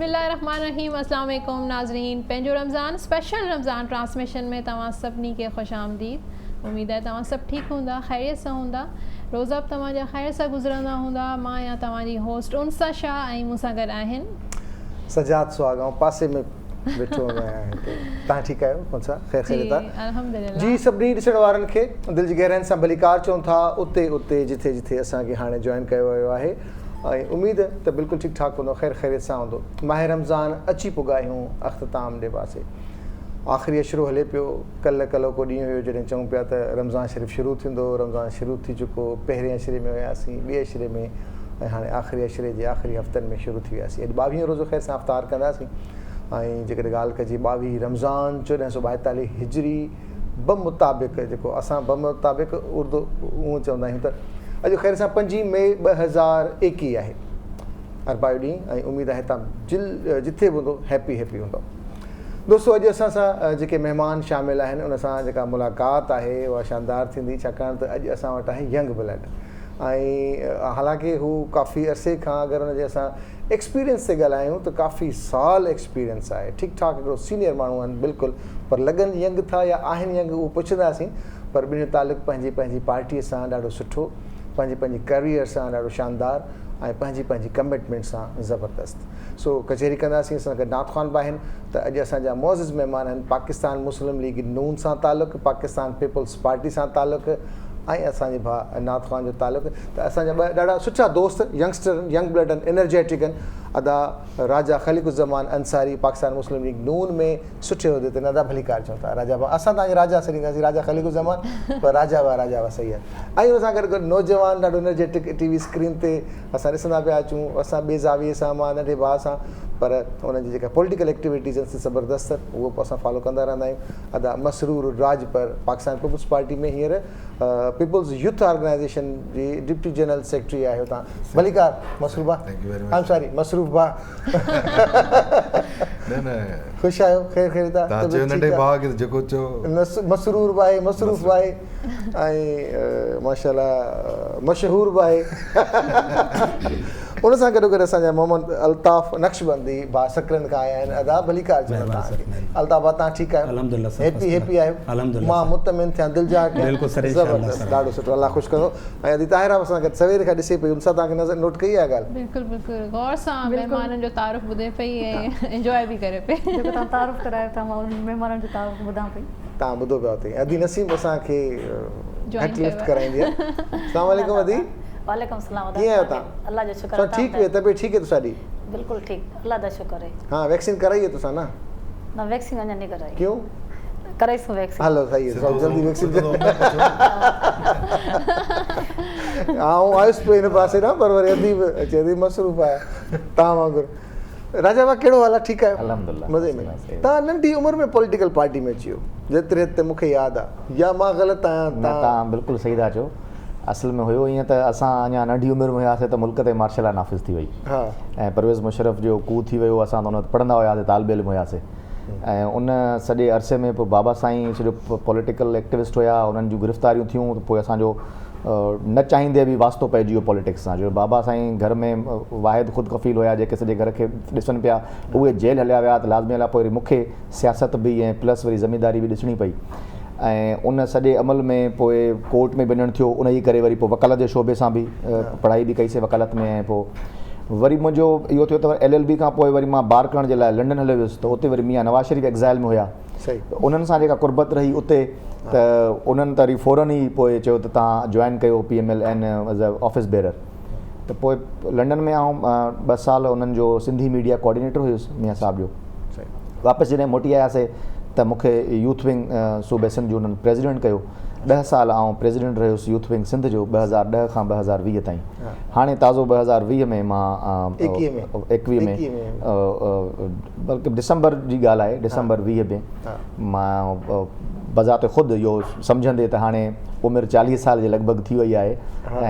بسم الله الرحمن الرحيم اسلام عليڪم ناظرين پنهنجو رمضان اسپيشل رمضان ٽرانسميشن ۾ توهان سڀني کي خوش آمديد اميد آهي توهان سڀ ٺيڪ هوندا خيريت سان هوندا روزا به توهان جا خير سان گذرندا هوندا مان آهيان توهان جي هوسٽ انسا شاهه ۽ مون سان گڏ آهن سجاد سهاڳ آئون پاسي ۾ ويٺو هوندو آهيان هتي توهان ٺيڪ آهيو انسا خير خيريت آهي الحمدلله جي سڀني ڏسڻ وارن کي دل جي گهراين سان ڀليڪار چئون ٿا اتي اتي جٿي جٿي اسان کي هاڻي جوائن ڪيو ويو آهي ۽ اميد ته بلڪل ٺيڪ ٺاڪ هوندو خير خيريت سان هوندو ماه رمضان اچي پڳا آهيون اختتام ڏي پاسي آخري عشرو هلي پيو ڪلهه ڪلهوڪو ڏينهن هيو جڏهن چئون پيا ته رمضان شريف شروع ٿيندو رمضان شروع ٿي چڪو پهرين عشري ۾ هياسين ٻئي عشري ۾ ۽ هاڻي آخري عشري جي آخري هفتن ۾ شروع ٿي وياسين اڄ ٻاويهون روزو خير سان افطار ڪنداسين ۽ جيڪڏهن ڳالهه ڪجي ٻاويهه رمضان 1442 هجري بمطابق جيڪو اسان بمطابق اردو اونء چوندا آهيون ته اڄ خير سان پنجين مئي 2021 آهي اربع جو ڏينهن ۽ اميد آهي تان جل جٿي به هوندو هيپي هيپي هوندو دوستو اڄ اسان سان جيڪي مهمان شامل آهن ان سان جيڪا ملاقات آهي اها شاندار ٿيندي ڇاڪاڻ ته اڄ اسان وٽ آهي ينگ بلڊ ۽ حالانڪه هو ڪافي عرصي کان اگر ان جي اسان ايڪسپيرينس تي ڳالهايون ته ڪافي سال ايڪسپيرينس آهي ٺيڪ ٺاڪ هڪڙو سينيئر ماڻهو آهن بلڪل پر لڳن ينگ ٿا يا آهن ينگ اهو پڇنداسين پر ٻنهي جو تعلق پنهنجي پنهنجي پارٽي سان ڏاڍو سٺو پنهنجي پنهنجي ڪريئر سان ڏاڍو شاندار ۽ پنهنجي پنهنجي ڪمٽمينٽ سان زبردست سو ڪچهري ڪنداسين اسان سان گڏ نعت خوان به آهن ته اڄ اسان جا معزز مهمان آهن پاڪستان مسلم ليگ نون سان تعلق پاڪستان پيپلز پارٽي سان تعلق ۽ اسان جي ڀاء نعت خوان جو تعلق ته اسان جا ٻه ڏاڍا سٺا دوست ينگسٽر آهن ينگ بلڊ آهن انرجيٽڪ آهن ادا راجا خليق الزمان انصاري پاڪستان مسلم ليگ نون ۾ سٺي عهدي تي ادا ڀليڪار چون ٿا راجا ڀاء اسان توهان کي راجا سڏينداسين راجا خليق الزمان پر راجا ڀاء راجا ڀاء صحيح آهي ۽ ان سان گڏ گڏ نوجوان ڏاڍو انرجيٽڪ ٽي وي اسڪرين تي اسان ڏسندا پيا اچون اسان ٻي زاويي سان مان ننڍي ڀاء سان پر انهن جي جيڪا پوليٽيڪل ايڪٽيوٽيز آهن سي زبردست آهن اهو به اسان فالو ڪندا رهندا آهيون ادا مسرور راڄپر پاڪستان پيپلز پارٽي ۾ هينئر پيپلز يوٿ آرگنائيزيشن جي ڊپٽي جنرل سيڪريٽري آهيو تان ڀليڪار مسرور ڀا I am sorry مصروف ڀا نه نه خوش آهيو خير خير تا تان چيو ننڍي ڀاء کي جيڪو چيو مسرور به آهي مصروف به آهي ۽ ماشاءالله مشهور به آهي ان سان گڏو گڏ اسان جا محمد الطاف نقشبندي ڀاء سڪرنڊ کان آيا آهن ادا ڀليڪار چون ٿا الطاف ڀاء تان ٺيڪ آهيو الحمدلله سر هيپي هيپي آهيو الحمدلله مان مطمئن ٿيان دل جا بلڪل سر زبردست ڏاڍو سٺو الله خوش ڪندو ۽ ادي طاهره به اسان گڏ سوير کان ڏسي پئي ان سان توهان کي نظر نوٽ ڪئي آهي ڳالهه بلڪل بلڪل غور سان مهمانن جو تعارف ٻڌي پئي ۽ انجواء به ڪري پئي جيڪو توهان تعارف ڪرايو ٿا مان انهن مهمانن جو تعارف ٻڌان پئي توهان ٻڌو پيا اتي ادي نسيم اسان کي گهٽ لفٽ ڪرائيندي آهي السلام عليڪم ادي وعليڪم السلام ادا ڪيئن آهيو توهان الله جو شڪر آهي ٺيڪ هي طبيعت ٺيڪ هي تساڏي بلڪل ٺيڪ الله دا شڪر هي ها ويڪسين ڪرائي هي تسان نه نه ويڪسين اڃا نه ڪرائي ڪيون ڪرائيسون ويڪسين هلو صحيح هي جلدي ويڪسين آئون آيس پئي هن پاسي ڏانهن پر وري ادي به اچي ادي مصروف آهي توهان وانگر راجا ڀاء ڪهڙو حال آهي ٺيڪ آهيو الحمدلله مزي ۾ توهان ننڍي عمر ۾ پوليٽيڪل پارٽي ۾ اچي ويو جيتري حد تائين مون کي ياد آهي يا مان غلط آهيان نه توهان بلڪل صحيح ٿا چئو اصل ۾ هيو ائين ته اسان اڃا ننڍي عمر ۾ هياسي ته ملڪ تي مارشل لا نافذ ٿي وئي ۽ پرويز مشرف جو ڪو ٿي ويو اسان ته ان وقت پڙهندا هياسي طالب علم هياسي ۽ ان سڄي عرصي ۾ پوء بابا سائين سڄو پوليٽيڪل ايڪٽوسٽ هيا انهن جون گرفتاريون ٿيون ته پوء اسان جو نه چاهيندي به واسطو پئجي ويو پوليٽڪس سان جو بابا سائين گهر ۾ واحد خود ڪفيل هيا جيڪي سڄي گهر کي ڏسن پيا اهي جيل هليا ويا ته لازمي ڳالهه آهي پوء وري مون کي سياست به ۽ پلس وري زمينداري به ڏسڻي پئي ۽ ان سڄي عمل ۾ پوء ڪورٽ ۾ وڃڻ ٿيو ان جي ڪري وري پوء وڪالت جي شعبي سان به پڙهائي به ڪئي سي وڪالت ۾ ۽ پوء وري منهنجو اهو ٿيو ته ايل ايل بي کان پوء وري مان بار ڪرڻ جي لاء لنڊن هليو ويس ته اتي وري ميان نواز شريف ايگزائل ۾ هيا ته انهن سان جيڪا قربت رهي اتي ته انهن ته وري فورن ئي پوء چيو ته توهان جوائن ڪيو P M L N as a office bearer ته پوء لنڊن ۾ آئون ٻه سال انهن جو سنڌي ميڊيا ڪوآرڊينيٽر هيس ميان صاحب جو واپس جڏهن موٽي آياسي ته مون کي يوٿ ونگ صوبي سنڌ جو انهن پريزيڊنٽ ڪيو 10 سال آئون پريزيڊنٽ رهيس يوٿ ونگ سنڌ جو 2010 کان 2020 تائين هاڻي تازو 2020 ۾ مان 21 ۾ بلڪه ڊسمبر جي ڳالهه آهي ڊسمبر 20 ۾ مان بذات خود اهو سمجهندي ته هاڻي عمر 40 سال جي لڳ ڀڳ ٿي وئي آهي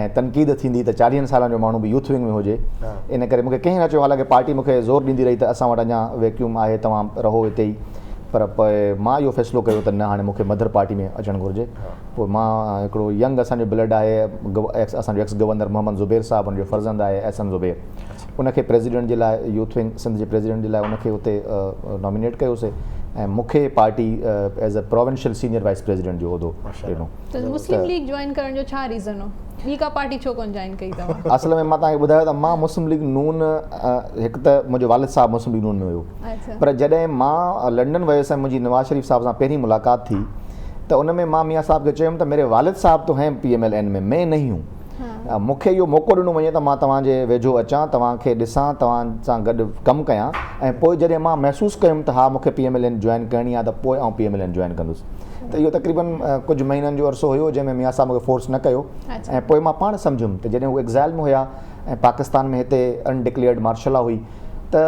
۽ تنقيد ٿيندي ته 40 سالن جو ماڻهو به يوٿ ونگ ۾ هجي ان ڪري مونکي ڪنهن نه چيو حالانڪه پارٽي مونکي زور ڏيندي رهي ته اسان وٽ اڃا ويڪيوم آهي توهان رهو هتي ئي پر پوء مان اهو فيصلو ڪيو ته نه هاڻي مون کي مدر پارٽي ۾ اچڻ گهرجي. پوء مان هڪڙو ينگ اسان جو بلڊ آهي اسان جو ايڪس گورنر محمد زبير صاحب ان جو فرزند آهي احسن زبير ان کي پريزيڊنٽ جي لاء يوٿ ونگ سنڌ جي پريزيڊنٽ جي لاء ان کي اتي نامينيٽ ڪيوسي ۽ مون کي party as a provincial senior vice president جو عهدو ڏنو. ته مسلم ليگ جوائن ڪرڻ جو ڇا ريزن هو؟ ٻي ڪا پارٽي ڇو ڪونه جوائن ڪئي توهان؟ اصل ۾ مان توهان کي ٻڌايو ته مان مسلم ليگ نون هڪ ته منهنجو والد صاحب مسلم ليگ نون ۾ هيو پر جڏهن مان لنڊن ويس ۽ منهنجي نواز شريف صاحب سان پهرين ملاقات ٿي ته ان ۾ مان ميان صاحب کي چيم ته ميري والد صاحب تو هين پي ايم ايل اين ۾ مين نهين هون مون کي اهو موقعو ڏنو وڃي ته مان توهان جي ويجهو اچان توهان کي ڏسان توهان سان گڏ ڪم ڪيان ۽ پوء جڏهن مان محسوس ڪيم ته ها مون کي P M L N join ڪرڻي آهي ته پوء آئون P M L N join ڪندس ته اهو تقريبن ڪجهه مهينن جو عرصو هيو جنهن ۾ ميان صاحب مون کي فورس نه ڪيو ۽ پوء مان پاڻ سمجهيم ته جڏهن هو ايگزائل ۾ هيا ۽ پاڪستان ۾ هتي ان ڊڪليئرڊ مارشل لا هئي ته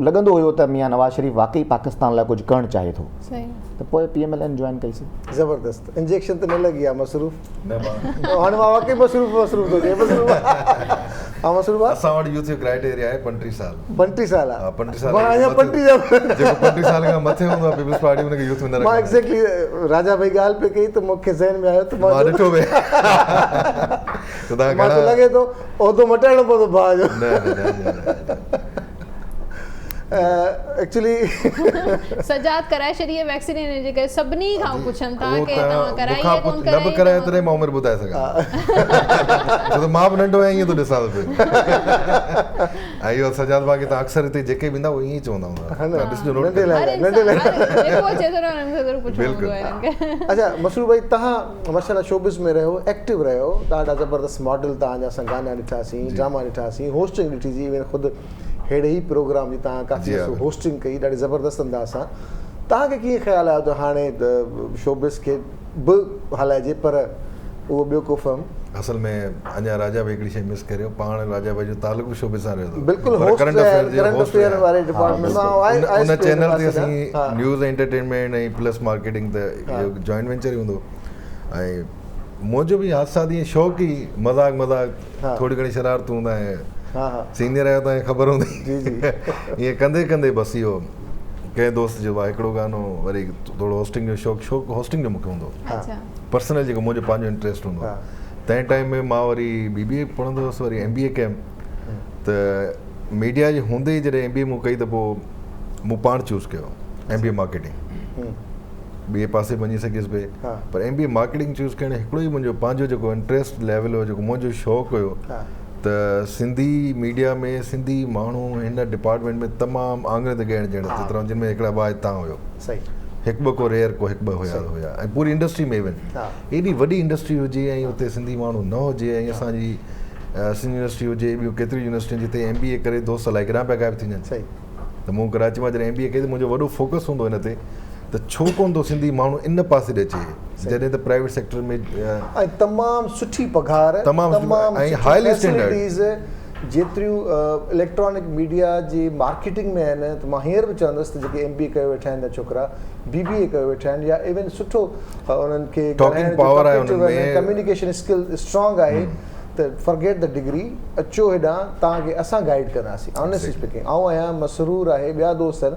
لڳندو هيو ته ميان نواز شريف واقعي پاڪستان لاء ڪجهه ڪرڻ چاهي ٿو ته پوء P M L N join ڪئي سي. زبردست انجيڪشن ته نه لڳي آ مصروف نه مان هاڻي مان واقعي مصروف مصروف ٿو ٿئي مصروف ها مصروف آ اسان وٽ يوٿ جو ڪرائيٽيريا آهي 35 سال 35 سال آ ها 35 سال مان اڃا 35 جيڪو 35 سال کان مٿي هوندو آ پيپلز پارٽي ان کي يوٿ ۾ نه رکندا مان ايگزيڪٽلي راجا ڀائي ڳالهه پئي ڪئي ته مون کي ذهن ۾ آيو ته مان ڏٺو پئي ته تان گهڻا لڳي ٿو عهدو مٽائڻو پوندو ڀاء جو نه نه نه ايڪچولي سجاد ڪرائي ڇڏي آهي ويڪسين ان جي ڪري سڀني کان پڇن ٿا ڪي توهان ڪرائي آهي ڪون ڪرائي نه به ڪرايو تڏهن مان عمر ٻڌائي سگهان ڇو ته مان به ننڍو آهيان ائين ٿو ڏسان ٿو پيو ۽ اهو سجاد ڀاء کي توهان اڪثر هتي جيڪي به ايندا اهي ائين ئي چوندا هوندا توهان ڏسجو نوٽ ننڍي لاء ننڍي لاء جيڪو اچي ٿو نه انهن کي ضرور پڇڻو هوندو آهي انهن کي. اڇا مسرور ڀائي توهان ماشاءالله شوبز ۾ رهيو ايڪٽو رهيو ڏاڍا زبردست ماڊل توهان جا اسان گانا ڏٺاسين ڊراما ڏٺاسين هوسٽنگ ڏٺي سين ايون خود ههڙي ئي پروگرام جي توهان ڪافي عرصو هوسٽنگ ڪئي ڏاڍي زبردست انداز سان توهان کي ڪيئن خيال آيو ته هاڻي شوبز کي به هلائجي پر اهو ٻيو ڪو فهم. اصل ۾ اڃا راجا ڀائي هڪڙي شيء مس ڪريو پاڻ راجا ڀائي جو تعلق به شوبز سان رهيو ٿو بلڪل هوسٽ ڪرنٽ افيئر واري ڊپارٽمينٽ مان ان چينل تي اسين نيوز ۽ انٽرٽينمينٽ ۽ پلس مارڪيٽنگ ته اهو جوائنٽ وينچر ئي هوندو ۽ منهنجو به حادثاتي ائين شوق ئي مذاق مذاق ٿوري گهڻي شرارتون هوندا آهن سينيئر آهيو توهان کي خبر هوندي ائين ڪندي ڪندي بس اهو ڪنهن دوست جو آهي هڪڙو گانو وري ٿورو هوسٽنگ جو شوق شوق هوسٽنگ جو مونکي هوندو پرسنل جيڪو منهنجو پنهنجو انٽريسٽ هوندو تنهن ٽائيم ۾ مان وري بي بي اي پڙهندو هوس وري ايم بي اي ڪيم ته ميڊيا جي هوندي ئي جڏهن ايم بي اي مون ڪئي ته پوء مون پاڻ چوز ڪيو ايم بي اي مارڪيٽنگ ٻئي پاسي به وڃي سگهيس پئي پر ايم بي اي مارڪيٽنگ چوز ڪرڻ هڪڙو ئي منهنجو پنهنجو جيڪو انٽريسٽ ليول هيو جيڪو منهنجو شوق هيو ته سنڌي ميڊيا ۾ سنڌي ماڻهو هن ڊپارٽمينٽ ۾ تمام آڱرين تي ڳڻڻ جهڙا جيترا جن ۾ هڪڙا ٻه هتان هيو هڪ ٻه ڪو ريئر ڪو هڪ ٻه هيا هيا ۽ پوري انڊسٽري ۾ ايون ايڏي وڏي انڊسٽري هجي ۽ اتي سنڌي ماڻهو نه هجي ۽ اسان جي سنڌ يونيورسٽي هجي ٻيون ڪيتريون يونيورسٽيون جتي ايم بي اي ڪري دوست الائي ڪيڏانهن پيا غائب ٿي وڃن ته مون ڪراچي مان جڏهن ايم بي اي ڪئي ته منهنجو وڏو فوڪس هوندو ان تي ته ڇو ڪونه ٿو سنڌي ماڻهو ان پاسي ڏي اچي جڏهن ته پرائيويٽ سيڪٽر ۾ ۽ تمام سٺي پگهار تمام ۽ هائلي اسٽينڊرڊ جيتريون اليڪٽرانڪ ميڊيا جي مارڪيٽنگ ۾ آهن ته مان هينئر به چوندس ته جيڪي ايم بي اي ڪيو ويٺا آهن ڇوڪرا بي بي اي ڪيو ويٺا آهن يا ايون سٺو انهن کي ٽاڪنگ پاور آهي انهن ۾ ڪميونيڪيشن اسڪل اسٽرانگ آهي ته فرگيٽ the degree اچو هيڏانهن توهان کي اسان گائيڊ ڪنداسين آنيسٽلي اسپيڪنگ آئون آهيان مسرور آهي ٻيا دوست آهن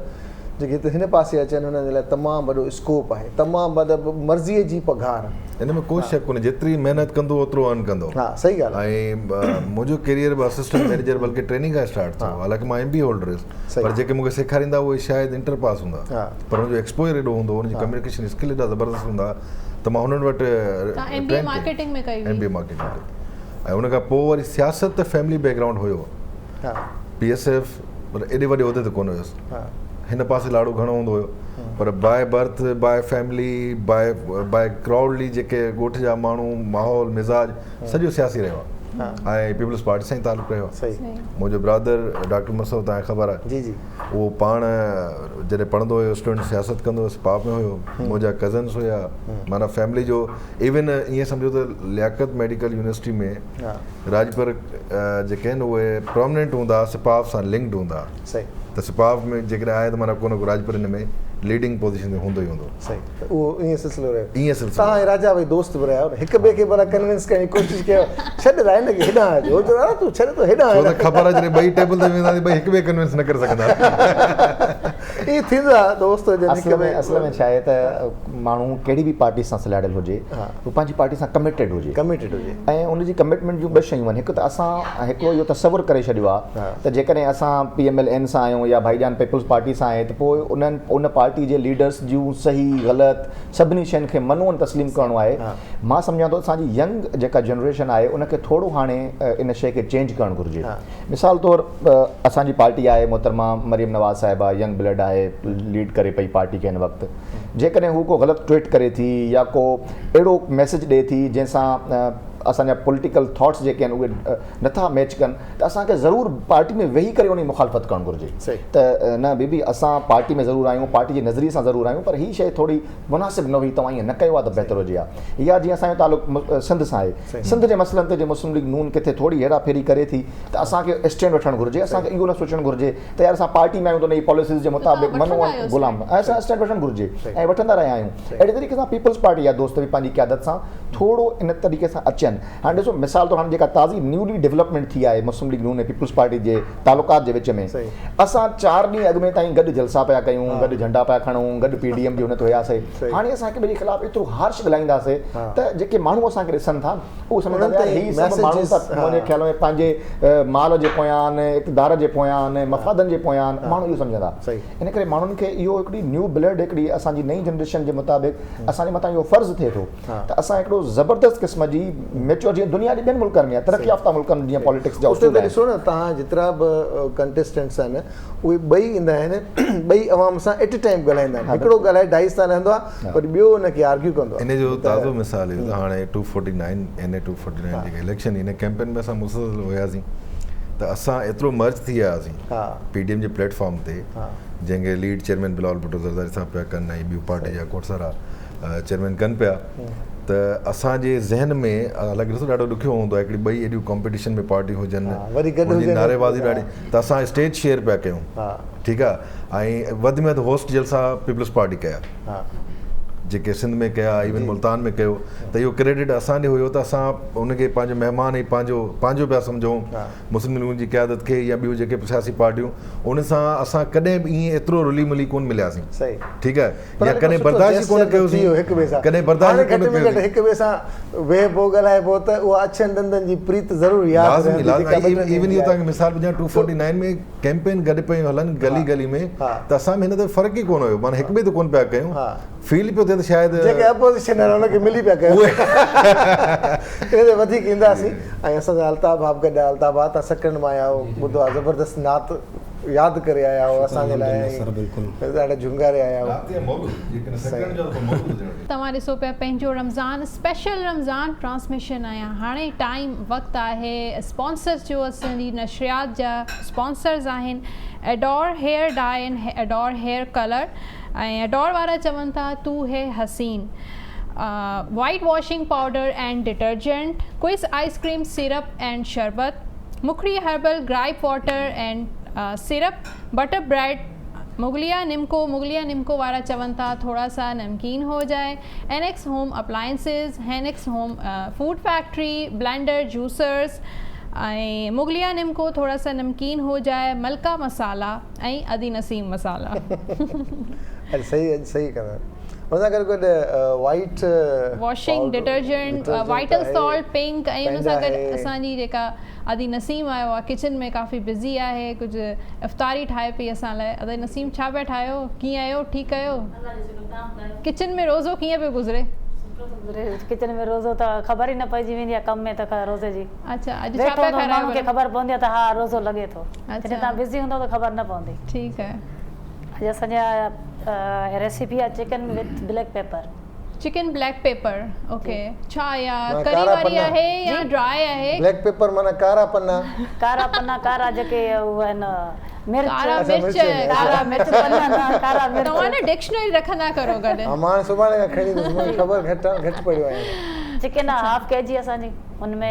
جيڪي هتي هن پاسي اچن هنن جي لاء تمام وڏو اسڪوپ آهي تمام مطلب مرضي جي پگهار. ان ۾ ڪو شڪ ڪونهي جيتري محنت ڪندو اوترو ارن ڪندو. ها صحيح ڳالهه آهي. ۽ منهنجو ڪيريئر به اسسٽنٽ مئنيجر بلڪه ٽريننگ کان اسٽارٽ ٿيو حالانڪه مان ايم بي اي هولڊر هيس پر جيڪي مونکي سيکاريندا اهي شايد انٽر پاس هوندا پر ان جو ايڪسپوزر ايڏو هوندو ان جي ڪميونيڪيشن اسڪل ايڏا زبردست هوندا ته مان هنن وٽ توهان ايم بي اي مارڪيٽنگ ۾ ڪئي هئي. ايم بي اي مارڪيٽنگ ڪئي ۽ ان کان پوء وري سياست ته فيملي بيڪ گرائونڊ هيو پي ايس ايف پر ايڏي وڏي عهدي تي ڪونه هيس هن پاسي لاڙو گهڻو هوندو هيو پر by birth by family by by crowdly جيڪي ڳوٺ جا ماڻهو ماحول مزاج سڄو سياسي رهيو آهي ۽ پيپلز پارٽي سان ئي تعلق رهيو آهي منهنجو برادر ڊاڪٽر مصطفيٰ توهان کي خبر آهي اهو پاڻ جڏهن پڙهندو هيو اسٽوڊنٽ سياست ڪندو هيو سپاف ۾ هيو منهنجا ڪزنس هيا معنيٰ فيملي جو ايون ائين سمجهو ته لياقت ميڊيڪل يونيورسٽي ۾ راڄپر جيڪي آهن اهي پرامننٽ هوندا هئا سپاف سان لنڪڊ هوندا هئا ته سپاف ۾ جيڪڏهن آهي ته معنيٰ ڪو نه ڪو راڄپر ان ۾ ليڊنگ پوزيشن تي هوندو ئي هوندو. صحيح ته اهو ائين سلسلو رهيو. ائين سلسلو. توهان ۽ راجا ڀائي دوست به رهيا آهيو نه هڪ ٻئي کي ڀلا ڪنوينس ڪرڻ جي ڪوشش ڪيو ڇڏ راء هن کي هيڏانهن اچ هو چوندو آهي تون ڇڏ تون هيڏانهن ڇو ته خبر آهي جڏهن ٻئي ٽيبل تي وينداسين ٻئي هڪ ٻئي کي ڪنوينس نه ڪري سگهندا. ائين ٿيندو آهي دوست هجن اصل ۾ اصل ۾ ڇا آهي ته ماڻهو ڪهڙي به پارٽي سان سلهاڙيل هجي هو پنهنجي پارٽي سان ڪميٽيڊ هجي ڪميٽيڊ هجي ۽ ان جي ڪمٽمينٽ جون ٻه شيون آهن هڪ ته اسان هڪڙو اهو تصور ڪري ڇڏيو آهي ته جيڪڏهن اسان پي ايم ايل اين سان آهيون يا ڀائي جان پيپلز پارٽي سان آهي ته پوء انهن ان پارٽي جي ليڊرس جون صحيح غلط سڀني شين کي منون تسليم ڪرڻو آهي مان سمجهان ٿو اسان جي ينگ جيڪا جنريشن آهي ان کي ٿورو هاڻي ان شيء کي چينج ڪرڻ گهرجي مثال طور اسان جي پارٽي آهي محترمه مريم نواز صاحبه ينگ بلڊ آهي ليڊ ڪري پئي پارٽي کي هن وقت جيڪڏهن هو ڪو غلط ٽوئيٽ ڪري ٿي يا ڪو اهڙو ميسيج ڏئي ٿي جنهن سان اسان جا پوليٽيڪل ٿاٽس جيڪي آهن اهي نٿا ميچ ڪن ته اسان کي ضرور پارٽي ۾ ويهي ڪري ان جي مخالفت ڪرڻ گهرجي ته نه بي بي اسان پارٽي ۾ ضرور آهيون پارٽي جي نظريي سان ضرور آهيون پر هي شيء ٿوري مناسب نه هئي توهان ائين نه ڪيو ها ته بهتر هجي ها يا جيئن اسان جو تعلق سنڌ سان آهي سنڌ جي مسئلن تي جي مسلم ليگ نون ڪٿي ٿوري هيرا ڦيري ڪري ٿي ته اسان کي اسٽينڊ وٺڻ گهرجي اسان کي اهو نه سوچڻ گهرجي ته يار اسان پارٽي ۾ آهيون ته ان جي پاليسيز جي مطابق منو غلام اسان اسٽينڊ وٺڻ گهرجي ۽ وٺندا رهيا آهيون اهڙي طريقي سان پيپلز پارٽي جا دوست به پنهنجي قيادت سان ٿورو ان طريقي سان اچن هاڻي ڏسو مثال طور هاڻي جيڪا تازي نيولي ڊولپمينٽ ٿي آهي مسلم ليگ نون ۽ پيپلز پارٽي جي تعلقات جي وچ ۾ اسان 4 ڏينهن اڳ ۾ تائين گڏ جلسا پيا ڪيون گڏ جهنڊا پيا کڻون گڏ پي ڊي ايم جي هن تي هياسي هاڻي اسان هڪ ٻئي جي خلاف ايترو هارش ڳالهائينداسي ته جيڪي ماڻهو اسان کي ڏسن ٿا اهي سمجهندا ته يار هي سڀ ماڻهو ته منهنجي خيال ۾ پنهنجي مال جي پويان آهن اقتدار جي پويان آهن مفادن جي پويان آهن ماڻهو اهو سمجهندا ان ڪري ماڻهن کي اهو هڪڙي نيو بلڊ هڪڙي اسان جي نئين جنريشن جي مطابق اسان جي مٿان اهو فرض ٿئي ٿو ته اسان هڪڙو زبردست قسم جي ميچوئر جيئن دنيا جي ٻين ملڪن ۾ ترقي يافته ملڪن جيئن پاليٽڪس جا اصول آهن. اتي ته ڏسو نه توهان جيترا به ڪنٽيسٽنٽس آهن اهي ٻئي ايندا آهن ٻئي عوام سان ايٽ اي ٽائيم ڳالهائيندا آهن هڪڙو ڳالهائي ڊائي سان رهندو آهي وري ٻيو ان کي آرگيو ڪندو آهي. ان جو تازو مثال اهو ته هاڻي 249 اين اي 249 جيڪا اليڪشن هئي ان ڪيمپين ۾ اسان مسلسل هياسين ته اسان ايترو مرج ٿي ويا هئاسين پي ڊي ايم جي پليٽ فارم تي جنهن کي ليڊ چيئرمين بلاول ڀٽو زرداري صاحب پيا ڪن ۽ ٻيون پارٽي جا کوڙ سارا چيئرمين ڪن پيا ته اسان جي ذهن ۾ حالانڪه ڏسو ڏاڍو ڏکيو هوندو آهي هڪڙي ٻئي ايڏيون ڪامپيٽيشن ۾ پارٽيون هجن وري گڏ هجن نعريبازي ڏاڍي ته اسان اسٽيج شيئر پيا ڪيون ٺيڪ آهي ۽ وڌ ۾ وڌ هوسٽ جلسا پيپلز پارٽي ڪيا جيڪي سنڌ ۾ ڪيا ايون ملتان ۾ ڪيو ته اهو ڪريڊٽ اسان ڏي هيو ته اسان ان کي پنهنجو مهمان ۽ پنهنجو پنهنجو پيا سمجهون مسلم ليگ جي قيادت کي يا ٻيون جيڪي سياسي پارٽيون ان سان اسان ڪڏهن به ائين ايترو رلي ملي ڪون ملياسين ٺيڪ آهي يا ڪڏهن برداشت ئي ڪونه ڪيوسين ڪڏهن برداشت ئي ڪونه ڪيوسين هڪ ٻئي سان ويهبو ڳالهائبو ته اها اڇن ڏندن جي پريت ضرور ياد رهندي جيڪا ٻه ٽن ڏينهن جي آهي. توهان کي مثال به ڏيان 249 ۾ ڪيمپين گڏ پيون هلن گلي گلي ۾ ته اسان ۾ هن دفعي فرق ئي ڪونه هيو معنيٰ هڪ ٻئي تي ڪونه پيا ڪيون فيل پيو ٿئي ته شايد جيڪي اپوزيشن آهن ان کي ملي پيا ڪيو ان تي وڌيڪ اينداسين ۽ اسان سان الطاف ڀاء به گڏ آهي الطاف ڀاء توهان سڪرنڊ مان آيا آهيو ٻڌو آهي زبردست نعت ياد ڪري آيا آهيو اسان جي لاء ۽ ڏاڍا جهونگاري آيا آهيو. توهان ڏسو پيا پنهنجو رمضان اسپيشل رمضان ٽرانسميشن ۽ هاڻي ٽائيم وقت آهي اسپانسرز جو اسان جي نشريات جا اسپانسرز آهن Adore hair dye and Adore hair colour ۽ Adore وارا چون ٿا تو هي حسين white washing powder and detergent quiz ice cream syrup and شربت مکڙي herbal gripe water and syrup butter bread Mughliya Nimko Mughliya Nimko وارا چون ٿا ٿوڙا سا نمڪين هو جائي اينڪس هوم اپلائنسز هينڪس home food factory blender juicers ۽ Mughliya Nimko ٿوڙا سا نمڪين هو جائي ملڪا مسالا ۽ ادي نسيم مسالا. اڄ صحيح اڄ صحيح ڪندا ان سان گڏ گڏ white washing detergent vital salt pink ۽ ان سان گڏ اسان جي جيڪا ادي نسيم آهي اها ڪچن ۾ ڪافي بزي آهي ڪجهه افطاري ٺاهي پئي اسان لاء ادي نسيم ڇا پيا ٺاهيو ڪيئن آهيو ٺيڪ آهيو ڪچن ۾ روزو ڪيئن پيو گذري. سٺو ٿو گذري ڪچن ۾ روزو ته خبر ئي نه پئجي ويندي آهي ڪم ۾ ته روزي جي اڇا اڄ ڇا پيا کارايو ماڻهو کي خبر پوندي آهي ته ها روزو لڳي ٿو جڏهن توهان بزي هوندؤ ته خبر نه پوندي. ٺيڪ آهي. اڄ اسان جي ريسيپي آهي chicken with black pepper. Chicken black pepper okay ڇا يا ڪري واري آهي يا ڊرائي آهي. بليڪ پيپر معنيٰ ڪارا پنا. ڪارا پنا ڪارا جيڪي اهي آهن مرچ. ڪارا مرچ ڪارا مرچ پنا نه ڪارا مرچ. توهان نه ڊڪشنري رکندا ڪرو گڏ. ها مان سڀاڻي کان کڻي ايندس مونکي خبر گهٽ آ گهٽ پڙهيو آهيان. چڪن آ هاف ڪي جي اسان جي ان ۾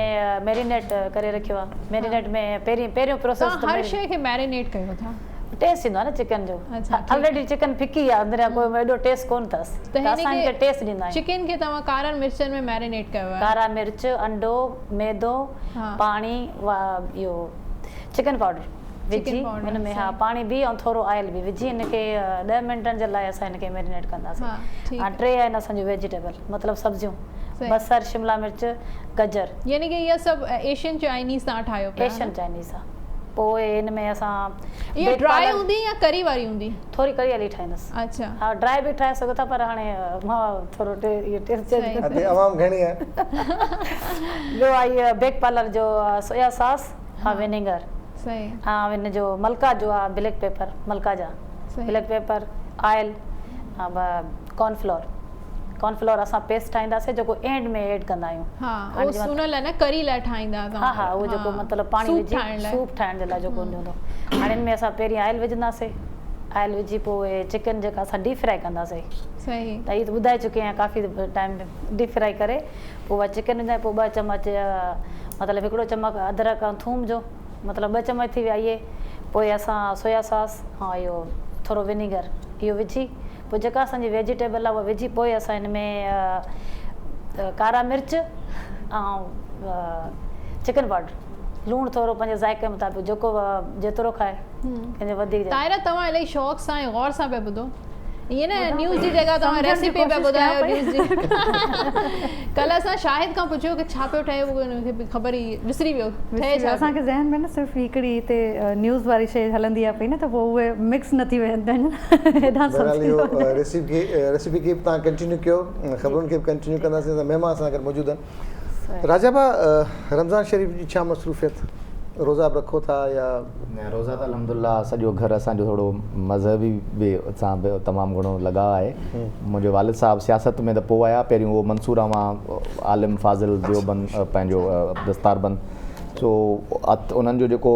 ميرينيٽ ڪري رکيو آ ميرينيٽ ۾ پهرين پهريون پروسيس توهان هر شي کي ميرينيٽ ڪيو ٿا. ٽيسٽ ايندو آ نه چڪن جو الريڊي چڪن ڦڪي آ اندريان ڪوئي ايڏو ٽيسٽ ڪون اٿس ته اسان هن کي ٽيسٽ ڏيندا آهيون. چڪن کي توهان ڪارن مرچن ۾ ميرينيٽ ڪيو آهي. ڪارا مرچ انڊو ميدو پاڻي اهو چڪن پائوڊر. وجهي ان ۾ ها پاڻي به ۽ ٿورو آئل به وجهي ان کي 10 منٽن جي لاء اسان ان کي ميرينيٽ ڪنداسين. هاڻي ٽي آهن اسان جون ويجيٽيبل مطلب سبزيون بصر، شملا مرچ، گجر. يعني ڪي اها سڀ ايشين چائنيز توهان ٺاهيو پيا. ايشين چائنيز ها. پوء ان ۾ اسان اها ڊرائي هوندي يا ڪري واري هوندي؟ ٿوري ڪري واري ٺاهيندس. اڇا. ها ڊرائي به ٺاهي سگهو ٿا پر هاڻي مان ٿورو ٽيسٽ چينج ڪندس. هتي عوام گهڻي آهي. ٻيو آهي بيڪ پارلر جو سويا ساس ها ونيگر. صحيح. ها ان جو ملڪا جو آ بليڪ پيپر ملڪا جا بليڪ پيپر آئل ها ڪارن فلور ڪارن فلور اسان پيسٽ ٺاهينداسين جيڪو اينڊ ۾ ايڊ ڪندا آهيون. ها اهو ان لاء نه ڪري لاء ٺاهيندا ها ها اهو جيڪو مطلب پاڻي وجهي سوپ ٺاهڻ جي لاء جيڪو هوندو هاڻي ان ۾ اسان پهرين آئل وجهنداسين آئل وجهي پوء اهي چڪن جيڪا اسان ڊيپ فرائي ڪنداسين صحيح ته هي ته ٻڌائي چڪي آهيان ڪافي ٽائيم ڊيپ فرائي ڪري پوء اها چڪن وجهندا پوء ٻه چمچ مطلب هڪڙو چمچ ادرڪ ۽ ٿوم جو مطلب ٻه چمچ ٿي ويا اهي پوء اسان سويا ساس ۽ اهو ٿورو ونيگر اهو وجهي پوء جيڪا اسان جي ويجيٽيبل آهي اها وجهي پوء اسان ان ۾ ڪارا مرچ ۽ چڪن پائوڊر لوڻ ٿورو پنهنجي ذائقي مطابق جيڪو جيترو کائي ڪنهن جو وڌيڪ طاهره توهان الاهي شوق سان ۽ غور سان پيا ٻڌو ائين نه نيوز جي جڳهه توهان ريسيپي پيا ٻڌايو نيوز جي ڪلهه اسان شاهد کان پڇيو ڪه ڇا پيو ٺهي ان کي به خبر ئي وسري ويو ٺهي ڇا اسان کي ذهن ۾ نه صرف هڪڙي هتي نيوز واري شي هلندي آهي پئي نه ته پوء اهي مڪس نه ٿي ويندا آهن هيڏانهن بهرحال اهو ريسيپي ريسيپي کي به توهان ڪنٽينيو ڪيو خبرن کي به ڪنٽينيو ڪنداسين اسان مهمان اسان سان گڏ موجود آهن راجا ڀاء رمضان شريف جي ڇا مصروفيت روزا به رکو ٿا يا. نه روزا ته الحمدلله سڄو گهر اسان جو ٿورو مذهبي به سان به تمام گهڻو لڳاء آهي منهنجو والد صاحب سياست ۾ ته پوء آيا پهريون اهو منصوره مان عالم فاضل ديوبند پنهنجو دستار بند سو انهن جو جيڪو